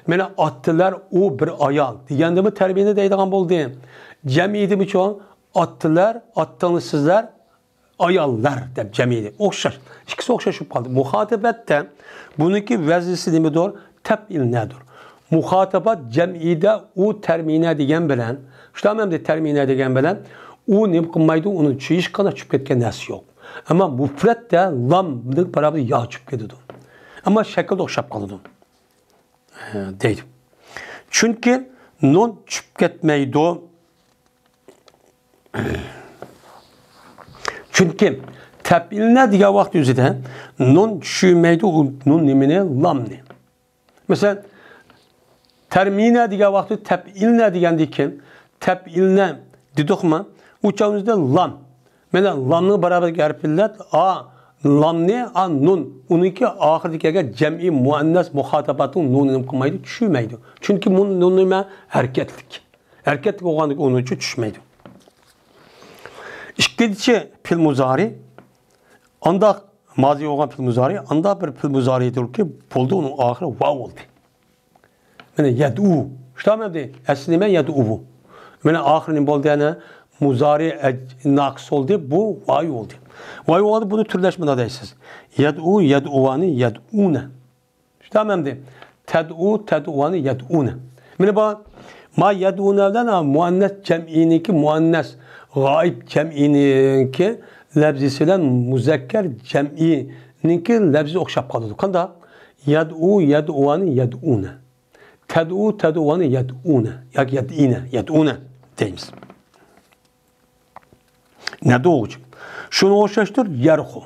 مانا، ئاتتىلار، ئۇ بىر ئايال دېگەندىمۇ تەرمىنە دەيدىغان بولدى. جەمئىيدىمۇچۇ؟ ئاتتىلار، ئاتتىڭلار سىزلەر، ئاياللار دەپ جەمئىيدە. ئوخشاش. ئىككىسى ئوخشاش بولۇپ قالدى. مۇخاتەبەتتە بۇنىڭكى ۋەزنىسى نېمىدۇر؟ تەپئىلنەدۇر. مۇخاتەبەت جەمئىيدە ئۇ تەرمىنە دېگەن بىلەن، شۇنداقمۇ ئەمدى تەرمىنە دېگەن بىلەن ئۇ نېمە قىلمايدۇ؟ ئۇنىڭ چۈشى ھېچقانداق چۈشۈپ كەتكەن نەرسە يوق. ئەمما مۇفرەتتە لام بىلەن باراۋەر يا چۈشۈپ كېتىدۇ. ئەمما شەكىلدە ئوخشاپ قالىدۇ. دەيدۇ. چۈنكى نۇن چۈشۈپ كەتمەيدۇ. چۈنكى تەپئىلنە دېگەن ۋاقىت ئۆزىدە نۇن چۈشۈرمەيدۇ، ئۇ نۇن نېمىنى؟ لامنى. مەسىلەن، تەرمىنە دېگەن ۋاقىت تەپئىلنە دېگەندىن كېيىن، تەپئىلنە دېدۇقمۇ؟ ئۇ چاغنىڭ ئۆزىدە لام. مانا لامنىڭ باراۋەردىكى ھەرپى ئىللەت، ئا، لامنى، ئا، نۇن. ئۇنىڭكى ئاخىرىدا كەلگەن جەمئىي مۇئەننەس مۇخاتاباتنىڭ نۇنى نېمە قىلمايدۇ؟ چۈشۈرمەيدۇ. چۈنكى بۇ نۇن نېمە؟ ھەرىكەتلىك. ھەرىكەتلىك بولغاندىكىن ئۇنىڭ ئۈچۈن چۈشمەيدۇ. ئىككىنچى پېئىل مۇزارى. ئانداق مازى بولغان پېئىل مۇزارى، ئانداق بىر پېئىل مۇزارىدۇركى، بولدى ئۇنىڭ ئاخىرى ۋاۋ بولدى. مانا يەدئۇ. شۇنداقمۇ ئەمدى؟ ئەسلى نېمە؟ يەدئۇ بۇ. مانا ئاخىرى نېمە بولدى يەنە؟ مۇزارى ئەج-، ناقىس بولدى، بۇ ۋاۋ بولدى. ۋاۋ بولدى، بۇنى تۈرلەش مۇنداق دەيسىز. يەدئۇ، يەدئۇۋانى، يەدئۇنە. شۇنداقمۇ ئەمدى؟ تەدئۇ، تەدئۇۋانى، يەدئۇنە. مانا بۇ، ما يەدئۇنە بىلەن مۇئەننەس جەمئىنىڭكى، مۇئەننەس غائىب جەمئىنىڭكى لەپزىسى بىلەن مۇزەككەر جەمئىنىڭكى لەپزى ئوخشاپ قالىدۇ. قانداق؟ يەدئۇ، يەدئۇۋانى، يەدئۇنە. تەدئۇ، تەدئۇۋانى، يەدئۇنە. ياكى يەدئىنە، يەدئۇنە دەيمىز. نەدئۇ. شۇنىڭغا ئوخشاشتۇر، يەرخۇ.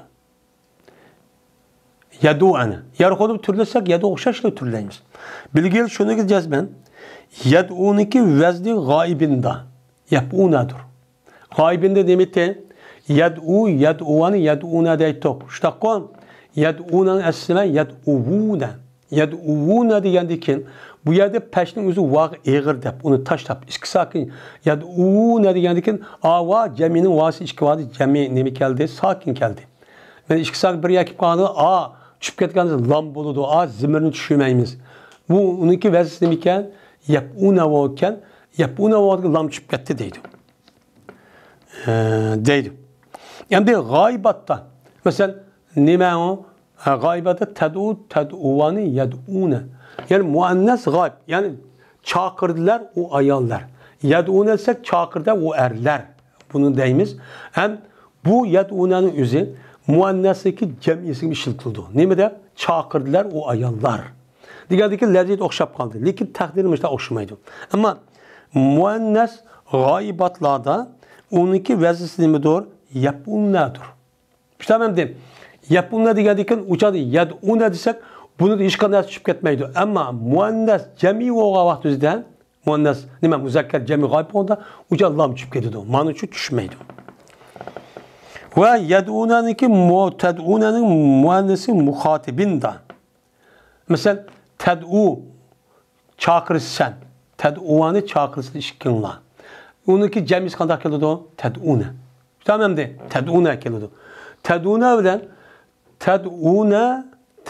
يەدئۇئەنە. يەرخۇ دەپ تۈرلىسەك، يەدئۇغا ئوخشاشلا تۈرلەيمىز. بىلگىل شۇنىڭكى جەزمەن. يەدئۇنىڭكى ۋەزنى غائىبىندا. يەپئۇنەدۇر. غائىبىندا نېمىتى؟ يەدئۇ، يەدئۇۋانى، يەدئۇنە دەيتتۇق. شۇنداققۇ؟ يەدئۇنەنىڭ ئەسلى نېمە؟ يەدئۇۋۇنە. يەدئۇۋۇنە دېگەندىن كېيىن، بۇ يەردە پەشنىڭ ئۆزى ۋاغا ئېغىر دەپ، ئۇنى تاشلاپ، ئىككى ساكىن. يەدئۇۋۇنە دېگەندىن كېيىن، ئا ۋا جەمئىنىڭ ۋاسى ئىككى ۋادى جەمئى نېمە كەلدى؟ ساكىن كەلدى. مانا ئىككى ساكىن بىر يەرگە كېلىپ قالغاندا، ئا چۈشۈپ كەتكەندە لام بولىدۇ، ئا زىمىرنى چۈشۈرمەيمىز. بۇ ئۇنىڭكى ۋەزنىسى نېمە ئىكەن؟ يەپئۇنە بولىدىكەن. يەپئۇنە بولغاندىكىن لام چۈشۈپ كەتتى دەيدۇ. ئە، دەيدۇ. ئەمدى غايىباتتا، مەسىلەن، نېمە ئۇ؟ ھە، غايىباتتا تەدئۇ، تەدئۇۋانى، يەدئۇنە. يەنى مۇئەننەس غايىب، يەنى چاقىردىلار ئۇ ئاياللار. يەدئۇنە دېسەك، چاقىردى ئۇ ئەرلەر. بۇنى دەيمىز. ھەم بۇ يەدئۇنەنىڭ ئۆزى مۇئەننەسنىڭكى جەمئىسىگە ئىشلىتىلىدۇ. نېمىدە؟ چاقىردىلار ئۇ ئاياللار. دېگەندىكىن لەپزىيەت ئوخشاپ قالدى. لېكىن تەقدىرى مۇشۇنداق ئوخشىمايدۇ. ئەمما مۇئەننەس غايىباتلاردا ئۇنىڭكى ۋەزنىسى نېمىدۇر؟ يەپئۇلنەدۇر. چۈشەندىڭلارمۇ؟ يەپئۇلنە دېگەندىن كېيىن ئۇ چاغدا يەدئۇنە دېسەك، بۇنىڭدا ھېچقانداق نەرسە چۈشۈپ كەتمەيدۇ. ئەمما مۇئەننەس جەمئىي بولغان ۋاقتىمىزدا، مۇئەننەس نېمە، مۇزەككەر جەمئىي غايىب بولغاندا ئۇ چاغدا لام چۈشۈپ كېتىدۇ. مانا شۇ چۈشمەيدۇ. ۋە يەدئۇنەنىڭكى مۇ-، تەدئۇنەنىڭ مۇئەننەسى مۇخاتىبىندا. مەسىلەن، تەدئۇ، چاقىرىسەن. تەدئۇۋانى، چاقىرىسەن ئىككىڭلار. ئۇنىڭكى جەمئىسى قانداق كېلىدۇ؟ تەدئۇنە. چۈشەندىڭلارمۇ؟ تەدئۇنە كېلىدۇ. تەدئۇنە بىلەن تەدئۇنە،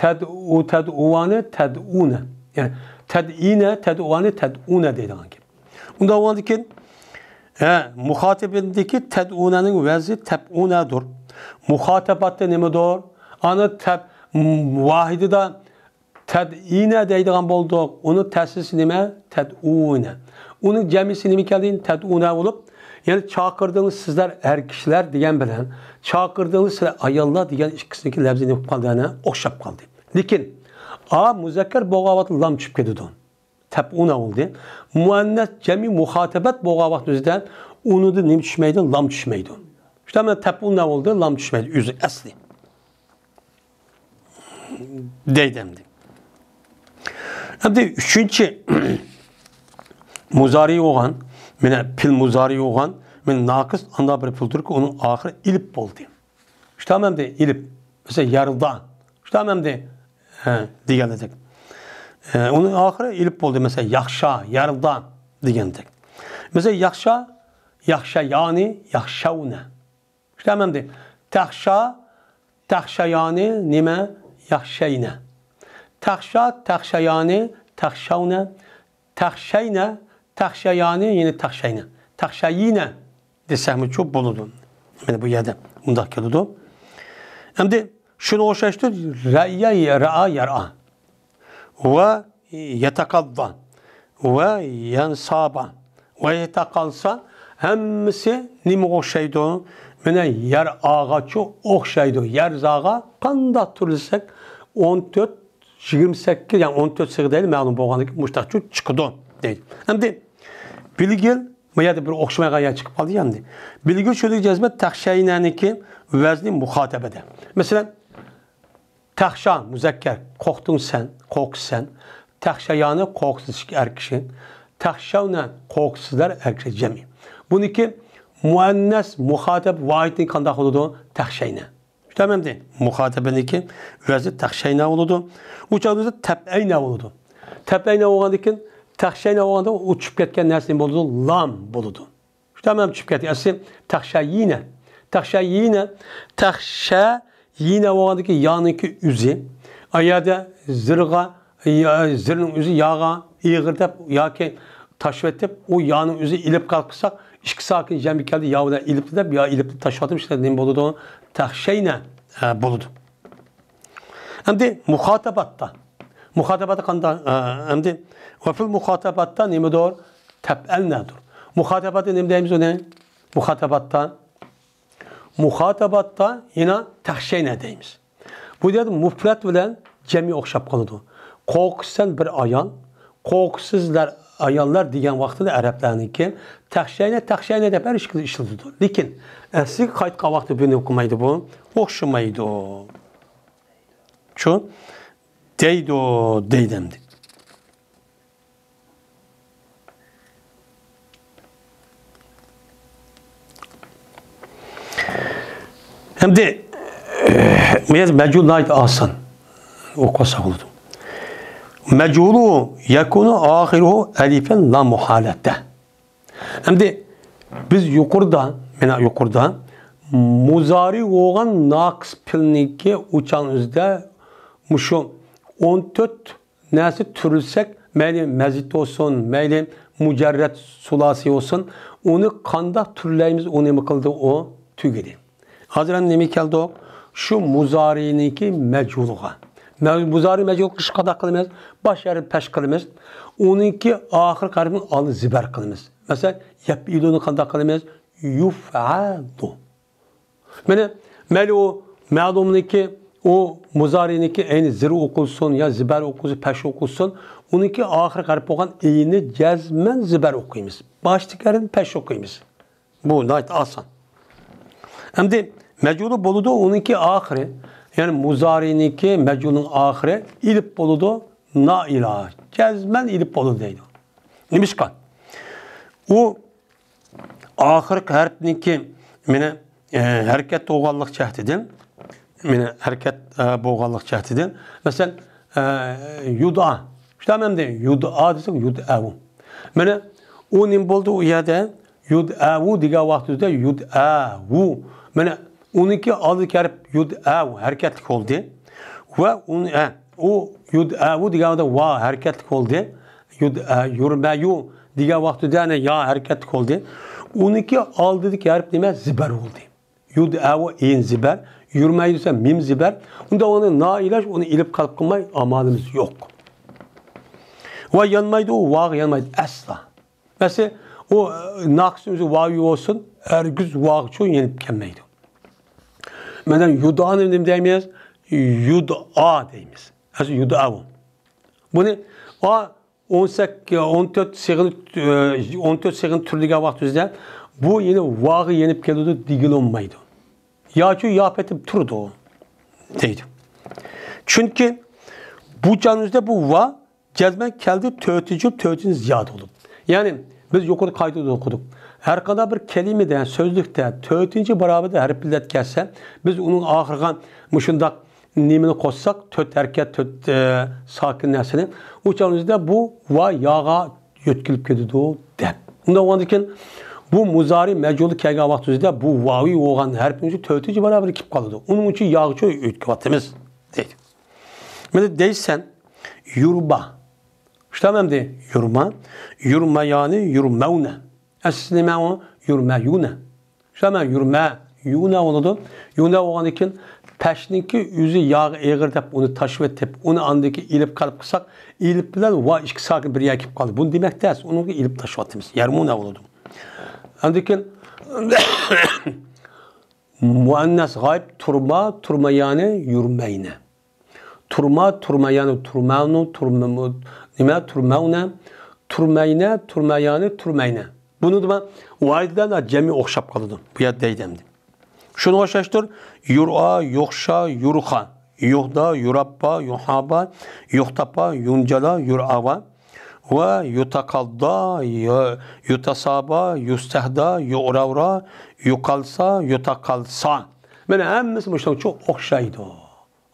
تەدئۇ، تەدئۇۋانى، تەدئۇنە. يەنى تەدئىنە، تەدئۇۋانى، تەدئۇنە دەيدىغان گەپ. ئۇنداق بولغاندىكىن، ھە، مۇخاتىبىندىكى تەدئۇنەنىڭ ۋەزنى تەپئۇنەدۇر. مۇخاتەباتتا نېمىدۇر؟ ئانا تەپ-، م-، ۋاھىدىدا تەدئىنە دەيدىغان بولدۇق. ئۇنىڭ تەسىسى نېمە؟ تەدئۇنە. ئۇنىڭ جەمئىسى نېمە كەلدى؟ تەدئۇنە بولۇپ، يەنى چاقىردىڭلار سىزلەر ئەر كىشىلەر دېگەن بىلەن چاقىردىڭلار سىلەر ئاياللار دېگەن ئىككىسىنىڭكى لەپزى نېمە بولۇپ قالدى؟ ئەنە ئوخشاپ قالدى. لېكىن ئا مۇزەككەر بولغان ۋاقىتتا لام چۈشۈپ كېتىدۇ. تەپئۇنە بولدى. مۇئەننەس جەمئىي مۇخاتەبەت بولغان ۋاقتىمىزدا ئۇنىڭدا نېمە چۈشمەيدۇ؟ لام چۈشمەيدۇ. شۇنداق مەن تەپئۇنە بولدى، لام چۈشمەيدۇ. ئۆزى ئەسلى. دەيدۇ ئەمدى. ئەمدى ئۈچىنچى مۇزارى بولغان، مانا پېئىل مۇزارى بولغان، مانا ناقىس ئانداق بىر پېئىلدۇركى، ئۇنىڭ ئاخىرى ئېلىپ بولدى. شۇنداق ئەمدى ئېلىپ. مەسىلەن، يەردا. شۇنداق ئەمدى، ھە، دېگەندەك. ھە، ئۇنىڭ ئاخىرى ئېلىپ بولدى. مەسىلەن، ياخشا، يەردا دېگەندەك. مەسىلەن، ياخشا، ياخشايانى، ياخشاۋنە. شۇنداق ئەمدى تەخشا، تەخشەيانى نېمە؟ ياخشەينە. تەخشا، تەخشەيانى، تەخشەۋنە. تەخشەينە، تەخشەيانى، يەنى تەخشەينە. تەخشەينە دېسەكمۇچۇ بولىدۇ. مانا بۇ يەردە مۇنداق كېلىدۇ. ئەمدى شۇنىڭغا ئوخشاشتۇر. رەئيە، رەئا، يەرئا. ۋە يەتەقەللا ۋە يەنسابا ۋە يەتەقەلسا، ھەممىسى نېمىگە ئوخشايدۇ؟ مانا يەرئاغاچۇ ئوخشايدۇ. يەرزاغا قانداق تۈرلىسەك، ئون تۆت، يىگىرمە سەككىز، يەنى ئون تۆت سىغا دەيلى، مەلۇم بولغاندىن كېيىن مۇشتاقچۇ چىقىدۇ دەيدۇ. ئەمدى بىلگىل، بۇ يەردە بىر ئوخشىمايدىغان يەر چىقىپ قالدى ئەمدى. بىلگىل شۇنى جەزمە تەخشەينەنىكى ۋەزنى مۇخاتەبەدە. مەسىلەن، تەخشا، مۇزەككەر، قورقتۇڭ سەن، قورقىسەن. تەخشەيانى، قورقىسىز ئەر كىشى. تەخشەۋنە، قورقىسىزلار ئەر كىشى جەمئىي. بۇنىڭكى مۇئەننەس مۇخاتەب ۋاھىدنى قانداق بولىدۇ؟ تەخشەينە. شۇنداقمۇ ئەمدى؟ مۇخاتەبىنىڭكى ۋەزنى تەخشەينە بولىدۇ. ئۇ چاغدا بىزدە تەپئەينە بولىدۇ. تەپئەينە بولغاندىن كېيىن، تەخشەينە بولغاندا ئۇ چۈشۈپ كەتكەن نەرسە نېمە بولىدۇ؟ لام بولىدۇ. شۇنداقمۇ چۈشۈپ كەتتى. ئەسلى تەخشەينە. تەخشەينە. تەخشەينە بولغاندىكى يانىڭكى ئۆزى. ئا يەردە زىرغا، يا، زىرنىڭ ئۆزى ياغا ئېغىر دەپ ياكى تاشلىۋېتىپ، ئۇ يانىڭ ئۆزى ئېلىپ قالساق، ئىككى ساكىن جەمئىي كەلدى، يا بىلەن ئېلىپتى دەپ، يا ئېلىپتى تاشلىۋاتىمىز، شۇنداق نېمە بولىدۇ؟ تەخشەينە، ئە، بولىدۇ. ئەمدى مۇخاتەباتتا. مۇخاتەباتتا قانداق؟ ئە، ئەمدى ۋە فىل مۇخاتەباتتا نېمىدۇر؟ تەپئەلنەدۇر. مۇخاتەباتتا نېمە دەيمىز ئۇنى؟ مۇخاتەباتتا مۇخاتەباتتا يەنە تەخشەينە دەيمىز. بۇ يەردە مۇپرەت بىلەن جەمئىي ئوخشاپ قالىدۇ. قورقۇسەن بىر ئايال، قورقۇسىزلار ئاياللار دېگەن ۋاقتىدا ئەرەبلەرنىڭكى تەخشەينە، تەخشەينە دەپ ھەر ئىككىلا ئىشلىتىدۇ. لېكىن ئەسلىگە قايتقان ۋاقتىدا بۇنى ئوقۇمايدۇ بۇ. ئوخشىمايدۇ. شۇ دەيدۇ، دەيدۇ ئەمدى. ئەمدى، ئە، بۇ يەردە مەجھۇل ناھايىتى ئاسان ئوقۇۋالساق بولىدۇ. مەجھۇلۇ يەكۇنۇ ئاخىرۇھۇ ئەلىفەن لا مۇھالەتە. ئەمدى بىز يۇقىرىدا، مانا يۇقىرىدا مۇزارى بولغان ناقىس پېئىلنىڭكى ئۇچان ئۆزىدە مۇشۇ ئون تۆت نەرسە تۈرلىسەك، مەيلى مەزىد بولسۇن، مەيلى مۇجەررەد سۇلاسى بولسۇن، ئۇنى قانداق تۈرلەيمىز، ئۇ نېمە قىلدى، ئۇ تۈگىدى. ھازىر ئەمدى نېمە كەلدۇق؟ شۇ مۇزارىنىڭكى مەجھۇلىغا. مە-، مۇزارى مەجھۇل قىلىش قانداق قىلىمىز؟ باش ھەرپىنى پەش قىلىمىز. ئۇنىڭكى ئاخىرقى ھەرپىنى ئالدىن زىبەر قىلىمىز. مەسىلەن، يەپئىلۇنى قانداق قىلىمىز؟ يۇفئەلۇ. مانا، مەيلى ئۇ مەلۇمنىڭكى ئۇ مۇزارىنىڭكى ئەينى زىر ئوقۇلسۇن يا زىبەر ئوقۇلسۇن، پەش ئوقۇلسۇن، ئۇنىڭكى ئاخىرقى ھەرپ بولغان ئىنى جەزمەن زىبەر ئوقۇيمىز. باشتىكى ھەرپنى پەش ئوقۇيمىز. بۇ ناھايىتى ئاسان. ئەمدى مەجھۇلى بولىدۇ، ئۇنىڭكى ئاخىرى، يەنى مۇزارىنىڭكى مەجھۇلىنىڭ ئاخىرى ئېلىپ بولىدۇ، نائىلاج. جەزمەن ئېلىپ بولىدۇ دەيدۇ. نېمىشقا؟ ئۇ ئاخىرقى ھەرپنىڭكى مېنى، ئە، ھەرىكەت بولغانلىق جەھىتىدىن، مېنى ھەرىكەت، ئە، بولغانلىق جەھىتىدىن، مەسىلەن، ئە، يۇدئا. شۇنداق ئەمدى يۇدئا دېسەك، يۇدئەۋۇ. مانا ئۇ نېمە بولدى ئۇ يەردە؟ يۇدئەۋۇ دېگەن ۋاقتىدا يۇدئەۋۇ. مانا ئۇنىڭكى ئالدىدىكى ھەرپ يۇدئەۋۇ ھەرىكەتلىك بولدى. ۋە ئۇنى، ئە، ئۇ يۇدئەۋۇ دېگەندە ۋا ھەرىكەتلىك بولدى. يۇد-، ئە، يۇرمەيۇ دېگەن ۋاقتىدا يەنە يا ھەرىكەتلىك بولدى. ئۇنىڭكى ئالدىدىكى ھەرپ نېمە؟ زىبەر بولدى. يۇدئەۋۇ ئىن زىبەر، يۇرمەيۇ دېسە مىم زىبەر. ئۇندا ئۇنى نائىلاج، ئۇنى ئېلىپ قالىپ قىلماي ئامالىمىز يوق. ۋا يانمايدۇ، ۋاغا يانمايدۇ ئەسلا. مەسىلەن، ئۇ، ئە، ناقىسنىڭ ئۆزى ۋاۋى بولسۇن، ھەرگىز ۋاغىچۇ يېنىپ كەلمەيدۇ. مەسىلەن، يۇدئانى نېمە دەيمىز؟ يۇدئا دەيمىز. ئەسلى يۇدئاۋۇ. بۇنى، ئا، ئون سەككىز، ئون تۆت سىغىنى، ئون تۆت سىغىنى تۈرلىگەن ۋاقتىمىزدا بۇ يەنە ۋاغا يېنىپ كېلىدۇ دېگىلى بولمايدۇ. ياچۇ يا پېتىپ تۇرىدۇ دەيدۇ. چۈنكى بۇ چاغنىڭدا بۇ ۋا جەزمەن كەلدى، تۆتىنچى، تۆتىنچى زىيادە بولۇپ. يەنى بىز يۇقىرىدا قائىدىدە ئوقۇدۇق. ھەر قانداق بىر كەلىمىدە، سۆزلۈكتە تۆتىنچى باراۋىرىدە ھەرپ ئىللەت كەلسە، بىز ئۇنىڭ ئاخىرىغا مۇشۇنداق نېمىنى قوشساق، تۆت ھەرىكەت، تۆت، ئە، ساكىن نەرسىنى، ئۇ چاغدا بۇ ۋا ياغا يۆتكىلىپ كېتىدۇ دەپ. ئۇنداق بولغاندىكىن بۇ مۇزارى مەجھۇلى كەلگەن ۋاقتىمىزدا بۇ ۋاۋى بولغان ھەرپنىڭ تۆتىنچى باراۋىرى كېلىپ قالىدۇ. ئۇنىڭ ئۈچۈن ياغىچۇ يۆتكىۋاتىمىز دەيدۇ. مانا دەيسەن، يۇربا. شۇنداق ئەمدى يۇرما، يۇرمايانى، يۇرمەۋنە. ئەسلى نېمە ئۇ؟ يۇرمەيۇنە. شۇنداقمۇ؟ يۇرمەيۇنە بولىدۇ. يۇنە بولغاندىن كېيىن پەشنىڭكى ئۆزى ياغا ئېغىر دەپ ئۇنى تاشلىۋېتىپ، ئۇنى ئاندىن كېيىن ئېلىپ قالىپ قىلساق، ئېلىپ بىلەن ۋا ئىككى ساكىن بىر يەرگە كېلىپ قالدى. بۇنى دېمەك تەس، ئۇنىڭغا ئېلىپ تاشلىۋاتىمىز. يەرمۇنە بولىدۇ. ئاندىن كېيىن مۇئەننەس غايىب تۇرما، تۇرمايانى، يۇرمەينە. تۇرما، تۇرمايانى، تۇرماۋنۇ، تۇرمىمۇ، نېمە، تۇرماۋنە، تۇرمەينە، تۇرمايانى، تۇرمەينە. بۇنىڭدا مانا ۋاھىدىدە جەمئىي ئوخشاپ قالىدۇ. بۇ يەردە دەيدۇ ئەمدى. شۇنىڭغا ئوخشاشتۇر. يۇرئا، يوخشا، يۇرخا، يۇخدا، يۇراببا، يۇھابا، يۇختاپا، يۇنجالا، يۇرئاۋا. ۋە يۇتاقالدا، يۇ-، يۇتاسابا، يۇستەھدا، يۇئراۋرا، يۇقالسا، يۇتاقالسا. مانا ھەممىسى مۇشۇنىڭغا ئوخشايدۇ.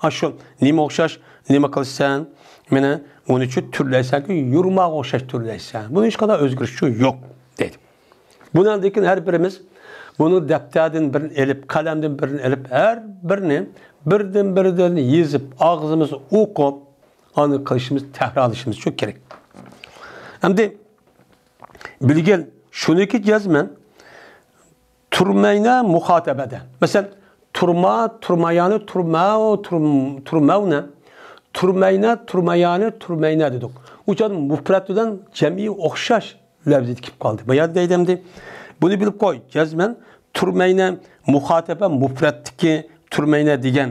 ئاشۇ نېمە ئوخشاش، نېمە قىلىسەن؟ مانا ئۇنى تۈرلەيسەنكى، يۇرماغا ئوخشاش تۈرلەيسەن. بۇنىڭ ھېچقانداق ئۆزگىرىشى يوق، دەيدۇ. بۇنىڭدىن كېيىن ھەر بىرىمىز بۇنى دەپتەردىن بىرنى ئېلىپ، قەلەمدىن بىرنى ئېلىپ، ھەر بىرنى بىردىن بىردىن يېزىپ، ئاغزىمىزدا ئوقۇپ، ئاندىن قىلىشىمىز، تەكرارلىشىمىز شۇ كېرەك. ئەمدى بىلگىل، شۇنىكى جەزمەن تۇرمەينە مۇخاتەبەدە. مەسىلەن، تۇرما، تۇرمايانى، تۇرماۋ، تۇرم-، تۇرماۋنە، تۇرمەينە، تۇرمايانى، تۇرمەينە دېدۇق. ئۇ چاغدا مۇپرەت بىلەن جەمئىي ئوخشاش لەۋزىدە كېلىپ قالدى. بايا دەيدىمدى. بۇنى بىلىپ قوي، جەزمەن تۇرمەينە مۇخاتەبە مۇپرەتتىكى تۇرمەينە دېگەن،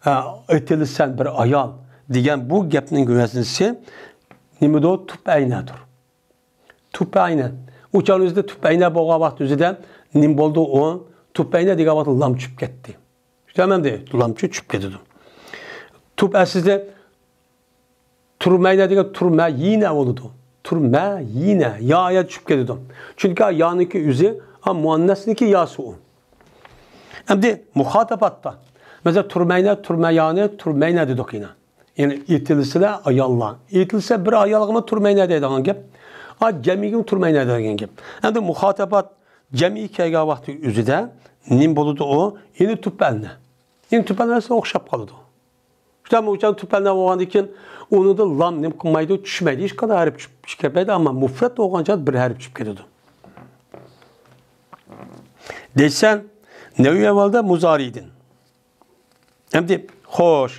ئە، ئېتىلىسەن بىر ئايال دېگەن بۇ گەپنىڭ ۋەزنىسى نېمىدۇ؟ تۇپئەينەدۇر. تۇپئەينە. ئۇ چاغنىڭ ئۆزىدە تۇپئەينە بولغان ۋاقىت ئۆزىدە نېمە بولدى ئۇ؟ تۇپئەينە دېگەن ۋاقىتتا لام چۈشۈپ كەتتى. شۇنداقمۇ؟ لام چۈشۈپ كېتىدۇ. تۇپ ئەسلىدە تۇرمەينە دېگەن تۇرمەيىنە بولىدۇ. تۇرمەيىنە. يا، يا چۈشۈپ كېتىدۇ. چۈنكى يانىڭكى ئۆزى، ھا، مۇئەننەسنىڭكى ياسى ئۇ. ئەمدى مۇخاتەباتتا، مەسىلەن، تۇرمەينە، تۇرمەيانى، تۇرمەينە دېدۇق يەنە. يەنى ئېتىلسىلە ئاياللار. ئېتىلسە بىر ئايالغىمۇ تۇرمەينە دەيدىغان گەپ. ئا، جەمئىيگىمۇ تۇرمەينە دەيدىغان گەپ. ئەمدى مۇخاتەبات جەمئىي كەلگەن ۋاقتى ئۆزىدە نېمە بولىدۇ ئۇ؟ يەنى تۇپئەلنە. يەنى تۇپئەلنە ئوخشاپ قالىدۇ. شۇنداق ئۇچان تۈپەلنە بولغاندىن كېيىن ئۇنىڭدا لام نېمە قىلمايدۇ، چۈشمەيدۇ. ھېچقانداق ھەرپ چۈشۈپ، چۈشۈپ كەتمەيدۇ، ئەمما مۇفرەت بولغان چاغدا بىر ھەرپ چۈشۈپ كېتىدۇ. دەيسەن، نەۋى ئەۋۋەلدە مۇزارىدىن. ئەمدى، خوش،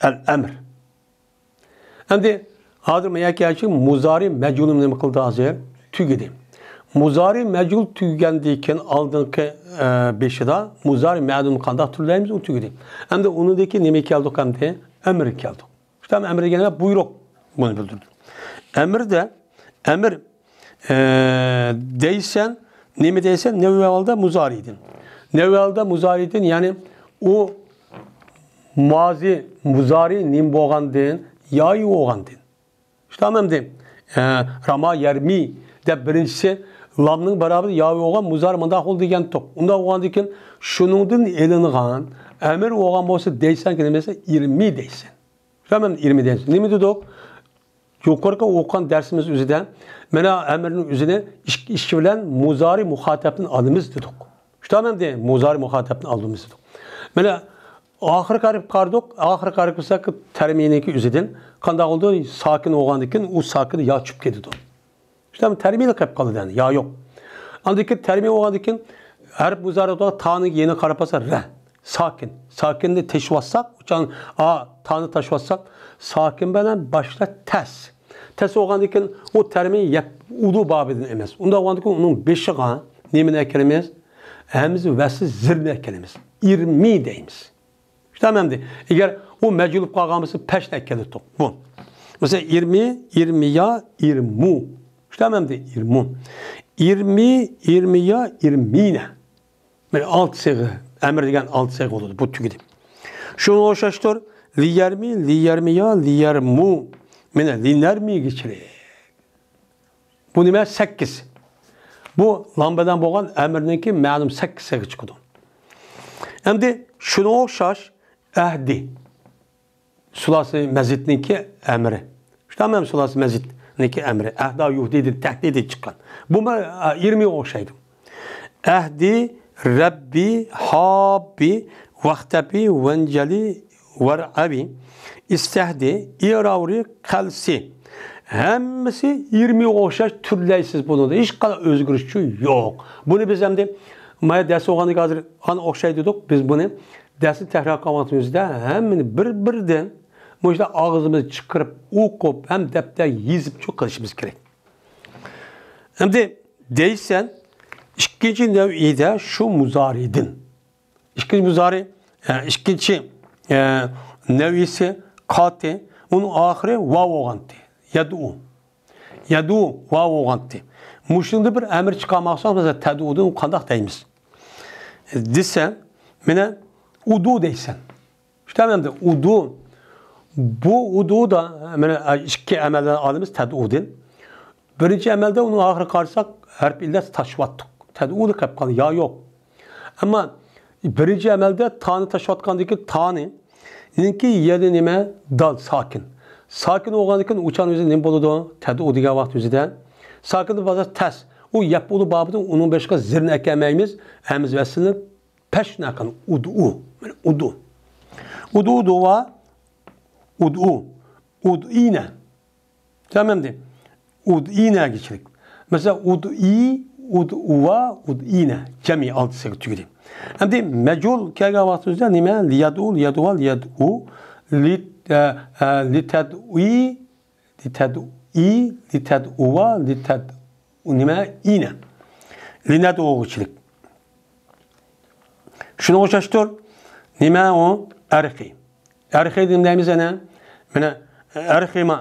ئەل ئەمر. ئەمدى، ھازىر مەن يەكەنچى مۇزارى مەجھۇلۇم نېمە قىلدى ھازىر؟ تۈگىدى. مۇزارى مەجھۇل تۈگىگەندىن كېيىن ئالدىنقى، ئە، بېشىدا مۇزارى مەلۇم قانداق تۈرلەيمىز، ئۇ تۈگىدى. ئەمدى ئۇنىڭدىن كېيىن نېمىگە كەلدۇق ئەمدى؟ ئەمىرگە كەلدۇق. شۇ ئەمىر دېگەنلەر بۇيرۇق، بۇنى بىلدۈردى. ئەمىردە، ئەمىر، ئە، دەيسەن، نېمە دەيسەن؟ نەۋۋەلدە مۇزارىدىن. نەۋۋەلدە مۇزارىدىن، يەنى ئۇ مازى مۇزارى نېمە بولغاندىن، يايى بولغاندىن. شۇنداقمۇ ئەمدى، ئە، راما يەرمى دەپ بىرىنچىسى لامنىڭ بارابىرى ياۋى بولغان مۇزارى مۇنداق بولدى دېگەن توق. ئۇنداق بولغاندىن كېيىن شۇنىڭدىن ئېلىنغان ئەمىر بولغان بولسا دەيسەنكى نېمە دېسە ئىرمى دەيسەن. شۇنداقمۇ ئەمدى ئىرمى دەيسەن. نېمە دېدۇق؟ يۇقىرىقى ئوقۇغان دەرسىمىز ئۆزىدە مانا ئەمىرنىڭ ئۆزىنى ئىككى، ئىككى بىلەن مۇزارى مۇخاتەبتىن ئالىمىز دېدۇق. شۇنداقمۇ ئەمدى مۇزارى مۇخاتەبتىن ئالىمىز دېدۇق. مانا ئاخىرقى ھەرپكە قارىدۇق. ئاخىرقى ھەرپ بولسا تەرمىنىڭكى ئۆزىدىن قانداق بولدى؟ ساكىن بولغاندىكىن ئۇ ساكىن يا چۈشۈپ كېتىدۇ. شۇنداق تەرمىنى قىلىپ قالىدۇ، يا يوق. ئاندىن كېيىن تەرمىن بولغاندىن كېيىن ھەرپ مۇزارىدە تانىڭ يېنىغا قاراپ قالسا رە. ساكىن. ساكىننى تېشىۋاتساق، ئۇچان ئا، تانى تاشىۋاتساق، ساكىن بىلەن باشلاش تەس. تەس بولغاندىن كېيىن ئۇ تەرمىن يەپ ئۇدۇ بابىدىن ئەمەس. ئۇنداق بولغاندىن كېيىن ئۇنىڭ بېشىغا نېمىنى ئەكەلىمىز؟ ھەمزە ۋەسلى زىرنى ئەكەلىمىز. ئىرمى دەيمىز. شۇنداقمۇ ئەمدى؟ ئەگەر ئۇ مەجھۇل بولۇپ قالغان بولسا، پەشنى ئەكەلدۇق. بۇ. مەسىلەن، ئىرمى، ئىرمىيا، ئىرمۇ. شۇنداقمۇ ئەمدى؟ ئىرمۇ. ئىرمى، ئىرمىيا، ئىرمىنە. مانا ئالتە سىيغە، ئەمىر دېگەن ئالتە سىيغە بولىدۇ. بۇ تۈگىدى. شۇنىڭغا ئوخشاشتۇر. لىيەرمى، لىيەرمىيا، لىيەرمۇ. مانا لىنەرمىگىچىلىك. بۇ نېمە؟ سەككىز. بۇ لام بىلەن بولغان ئەمىرنىڭكى مەلۇم سەككىز سىيغا چىقىدۇ. ئەمدى شۇنىڭغا ئوخشاش ئەھدى. سۇلاسى مەزىدنىڭكى ئەمرى. شۇنداقمۇ سۇلاسى مەزىدنىڭكى ئەمرى. ئەھدا يۇھدىدىن تەھدىدى چىققان. بۇمۇ، ئە، ئىرمىگە ئوخشايدۇ. ئەھدى، رەببى، ھاببى، ۋەختەبى، ۋەنجەلى، ۋەرئەبى، ئىستەھدى، ئىراۋرى، قەلسى. ھەممىسى ئىرمىگە ئوخشاش تۈرلەيسىز بۇنىڭدا. ھېچقانداق ئۆزگىرىشچۇ يوق. بۇنى بىز ئەمدى مايا دەرس بولغاندىكىن ھازىر ئانا ئوخشايدۇ دېدۇق. بىز بۇنى دەرسنى تەكرار قىلغان ۋاقتىمىزدا ھەممىنى بىر-بىردىن مۇشۇنداق ئاغزىمىزدىن چىقىرىپ ئوقۇپ ھەم دەپتەرگە يېزىپچۇ قىلىشىمىز كېرەك. ئەمدى دەيسەن، ئىككىنچى نەۋئىدە شۇ مۇزارىدىن. ئىككىنچى مۇزارى، ئە، ئىككىنچى، ئە، نەۋئىسى قاتى، ئۇنىڭ ئاخىرى ۋاۋ بولغانتى. يەدئۇ. يەدۇ ۋاۋ بولغانتى. مۇشۇنىڭدا بىر ئەمىر چىقارماقچى، مەسىلەن، تەدئۇدىن قانداق دەيمىز؟ دېسە، مانا ئۇدۇ دەيسەن. شۇنداقمۇ ئەمدى؟ ئۇدۇ. بۇ ئۇدۇدا، مانا، ئىككى ئەمەلدىن ئالىمىز تەدئۇدىن. بىرىنچى ئەمەلدە ئۇنىڭ ئاخىرىغا قارىساق، ھەرپ ئىللەت تاشلىۋاتتۇق. تەدئۇدا قېلىپ قالدى، يا يوق. ئەمما بىرىنچى ئەمەلدە تانى تاشلىۋاتقاندىن كېيىن تانى نىڭكى يەنى نېمە؟ دال، ساكىن. ساكىن بولغاندىن كېيىن ئۇچان ئۆزى نېمە بولىدۇ؟ تەدئۇ دېگەن ۋاقىت ئۆزىدە. ساكىن بولسا تەس. ئۇ يەپئۇلۇ بابىدىن ئۇنىڭ بېشىغا زىرنى ئەكەلمەيمىز. ھەمزە ۋەسلىنى پەشنى قىلىپ ئۇدۇ. مانا ئۇدۇ. ئۇدۇ دۇۋا. ئۇدۇ. ئۇدئىنە. تامامدى. ئۇدئىنەگىچىلىك. مەسىلەن، ئۇدئى، ئۇدئۇۋا، ئۇدئىنە. جەمئىي ئالتىسىغا تۈگىدى. ئەمدى مەجھۇل كەلگەن ۋاقتىمىزدا نېمە؟ لىيەدئۇ، لىيەدۇۋا، لىيەدئۇ، لى-، ئە، ئە، لىتەدئۇي، لىتەدئۇي، لىتەدئۇۋا، لىتەدئۇ نېمە؟ ئىنە. لىنەدئۇغىچىلىك. شۇنىڭغا ئوخشاشتۇر. نېمە ئۇ؟ ئەرخى. ئەرخى نېمە دەيمىز ئەنە؟ مانا ئەرخىما.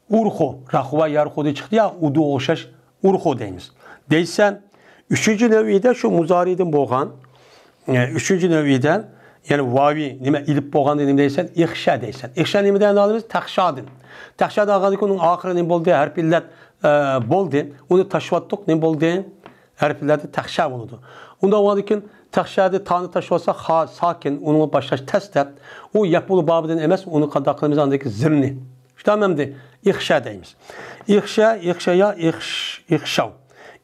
ئۇرخۇ، راخۇ ۋە يارخۇدىن چىقتى يا، ئۇدۇغا ئوخشاش ئۇرخۇ دەيمىز. دەيسەن، ئۈچىنچى نەۋئىدە شۇ مۇزارىدىن بولغان، ئە، ئۈچىنچى نەۋئىدە، يەنى ۋاۋى نېمە ئېلىپ بولغاندا نېمە دەيسەن؟ ئىخشا دەيسەن. ئىخشا نېمىدىن ئالىمىز؟ تەخشادىن. تەخشادىن ئالغاندىن كېيىن ئۇنىڭ ئاخىرى نېمە بولدى؟ ھەرپ ئىللەت، ئە، بولدى. ئۇنى تاشلىۋاتتۇق، نېمە بولدى؟ ھەرپلەردە تەخشا بولىدۇ. ئۇنداق بولغاندىن كېيىن تەخشادە تانى تاشلىۋالسا، خا ساكىن، ئۇنىڭغا باشلاش تەس دەپ، ئۇ يەپئۇلۇ بابىدىن ئەمەس، ئۇنى قانداق قىلىمىز؟ ئاندىكى زىرنى. شۇنداقمۇ ئەمدى؟ ئىخشا دەيمىز. ئىخشا، ئىخشايا، ئىخش-، ئىخشاۋ.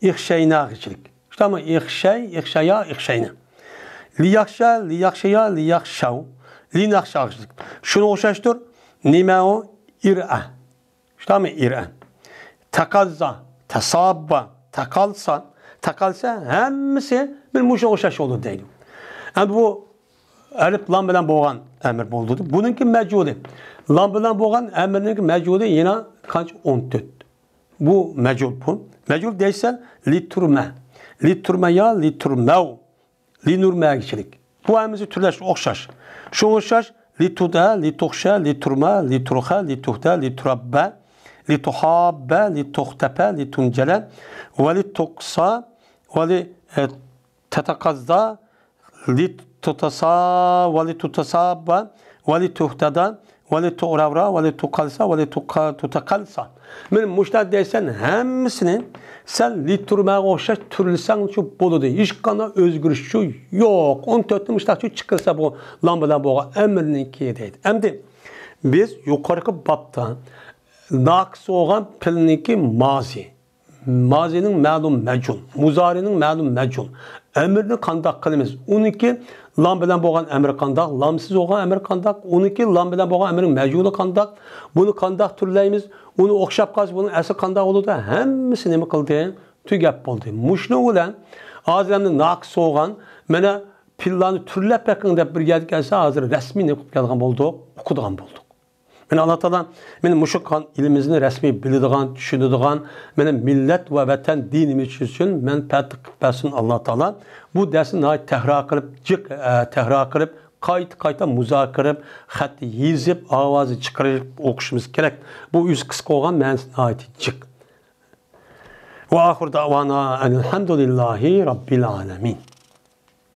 ئىخشەيناغىچىلىك. شۇنداقمۇ؟ ئىخشەي، ئىخشايا، ئىخشەينە. لىياخشا، لىياخشايا، لىياخشاۋ. لىناخشاغىچىلىك. شۇنىڭغا ئوخشاشتۇر. نېمە ئۇ؟ ئىرئە. شۇنداقمۇ؟ ئىرئە. تەقەززا، تەساببا، تەقالسا، تەقەلسە ھەممىسى بىر مۇشۇ ئوخشاش بولىدۇ دەيدۇ. ئەمدى بۇ ئەلىپ لام بىلەن بولغان ئەمىر بولدى. بۇنىڭكى مەجھۇلى. لام بىلەن بولغان ئەمىرنىڭكى مەجھۇلى يەنە قانچە؟ ئون تۆت. بۇ مەجھۇل بۇ. مەجھۇل دەيسەن، لىتۇرمە. لىتۇرمە يا لىتۇرمەۋ. لىنۇرمەگىچىلىك. بۇ ھەممىسى تۈرلەش ئوخشاش. شۇڭا ئوخشاش، لىتۇدە، لىتۇخشە، لىتۇرما، لىتۇرخە، لىتۇھدە، لىتۇراببە، لىتۇھاببە، لىتۇختەپە، لىتۇنجەلە، ۋە لىتۇقسا، ۋە لى، ئە، تەتەقەززا، لىتۇتەسا، ۋە لىتۇتەساببا، ۋە لىتۇھتەدا، ۋە لىتۇرەۋرا، ۋە لىتۇقەلسا، ۋە لىتۇقە-، تۇتەقەلسا. مانا مۇشۇنداق دەيسەن، ھەممىسىنى سەن لىتۇرمەگە ئوخشاش تۈرلىسەڭچۇ بولىدۇ. ھېچقانداق ئۆزگىرىشچۇ يوق. ئون تۆتنى مۇشۇنداقچۇ چىقىرسا بۇ لام بىلەن بولغان ئەمىرنىڭكى دەيدۇ. ئەمدى بىز يۇقىرىقى بابتا ناقىس بولغان پېئىلنىڭكى مازى. مازىنىڭ مەلۇم مەجھۇل، مۇزارىنىڭ مەلۇم مەجھۇل، ئەمرنى قانداق قىلىمىز؟ ئۇنىڭكى لام بىلەن بولغان ئەمرى قانداق؟ لامسىز بولغان ئەمرى قانداق؟ ئۇنىڭكى لام بىلەن بولغان ئەمرىنىڭ مەجھۇلى قانداق؟ بۇنى قانداق تۈرلەيمىز؟ ئۇنى ئوخشاپ قالسا، بۇنىڭ ئەسلى قانداق بولىدۇ؟ ھەممىسى نېمە قىلدى؟ تۈگەپ بولدى. مۇشۇنىڭ بىلەن ھازىر ئەمدى ناقىس بولغان، مانا پېئىللارنى تۈرلەپ بېقىڭ دەپ بىر يەرگە كەلسە، ھازىر رەسمىي نېمە قىلىپ كەلگەن بولدۇق؟ ئوقۇيدىغان بولدۇق. مانا ئاللا تائالا مانا مۇشۇ قىلغان ئىلمىمىزنى رەسمىي بىلىدىغان، چۈشىنىدىغان، مانا مىللەت ۋە ۋەتەن دىنىمىز ئۈچۈن مەنپەئەتلىك قىلىپ بەرسۇن ئاللا تائالا. بۇ دەرسنى ناھايىتى تەكرار قىلىپ، جىق، ئە، تەكرار قىلىپ، قايتا-قايتا مۇزاكىرە قىلىپ، خەت يېزىپ، ئاۋازى چىقىرىپ ئوقۇشىمىز كېرەك. بۇ ئۆزى قىسقا بولغان، مەنىسى ناھايىتى جىق. ۋە ئاخىر دەۋانا ئەنىل ھەمدۇلىللاھى رەببىل ئالەمىن.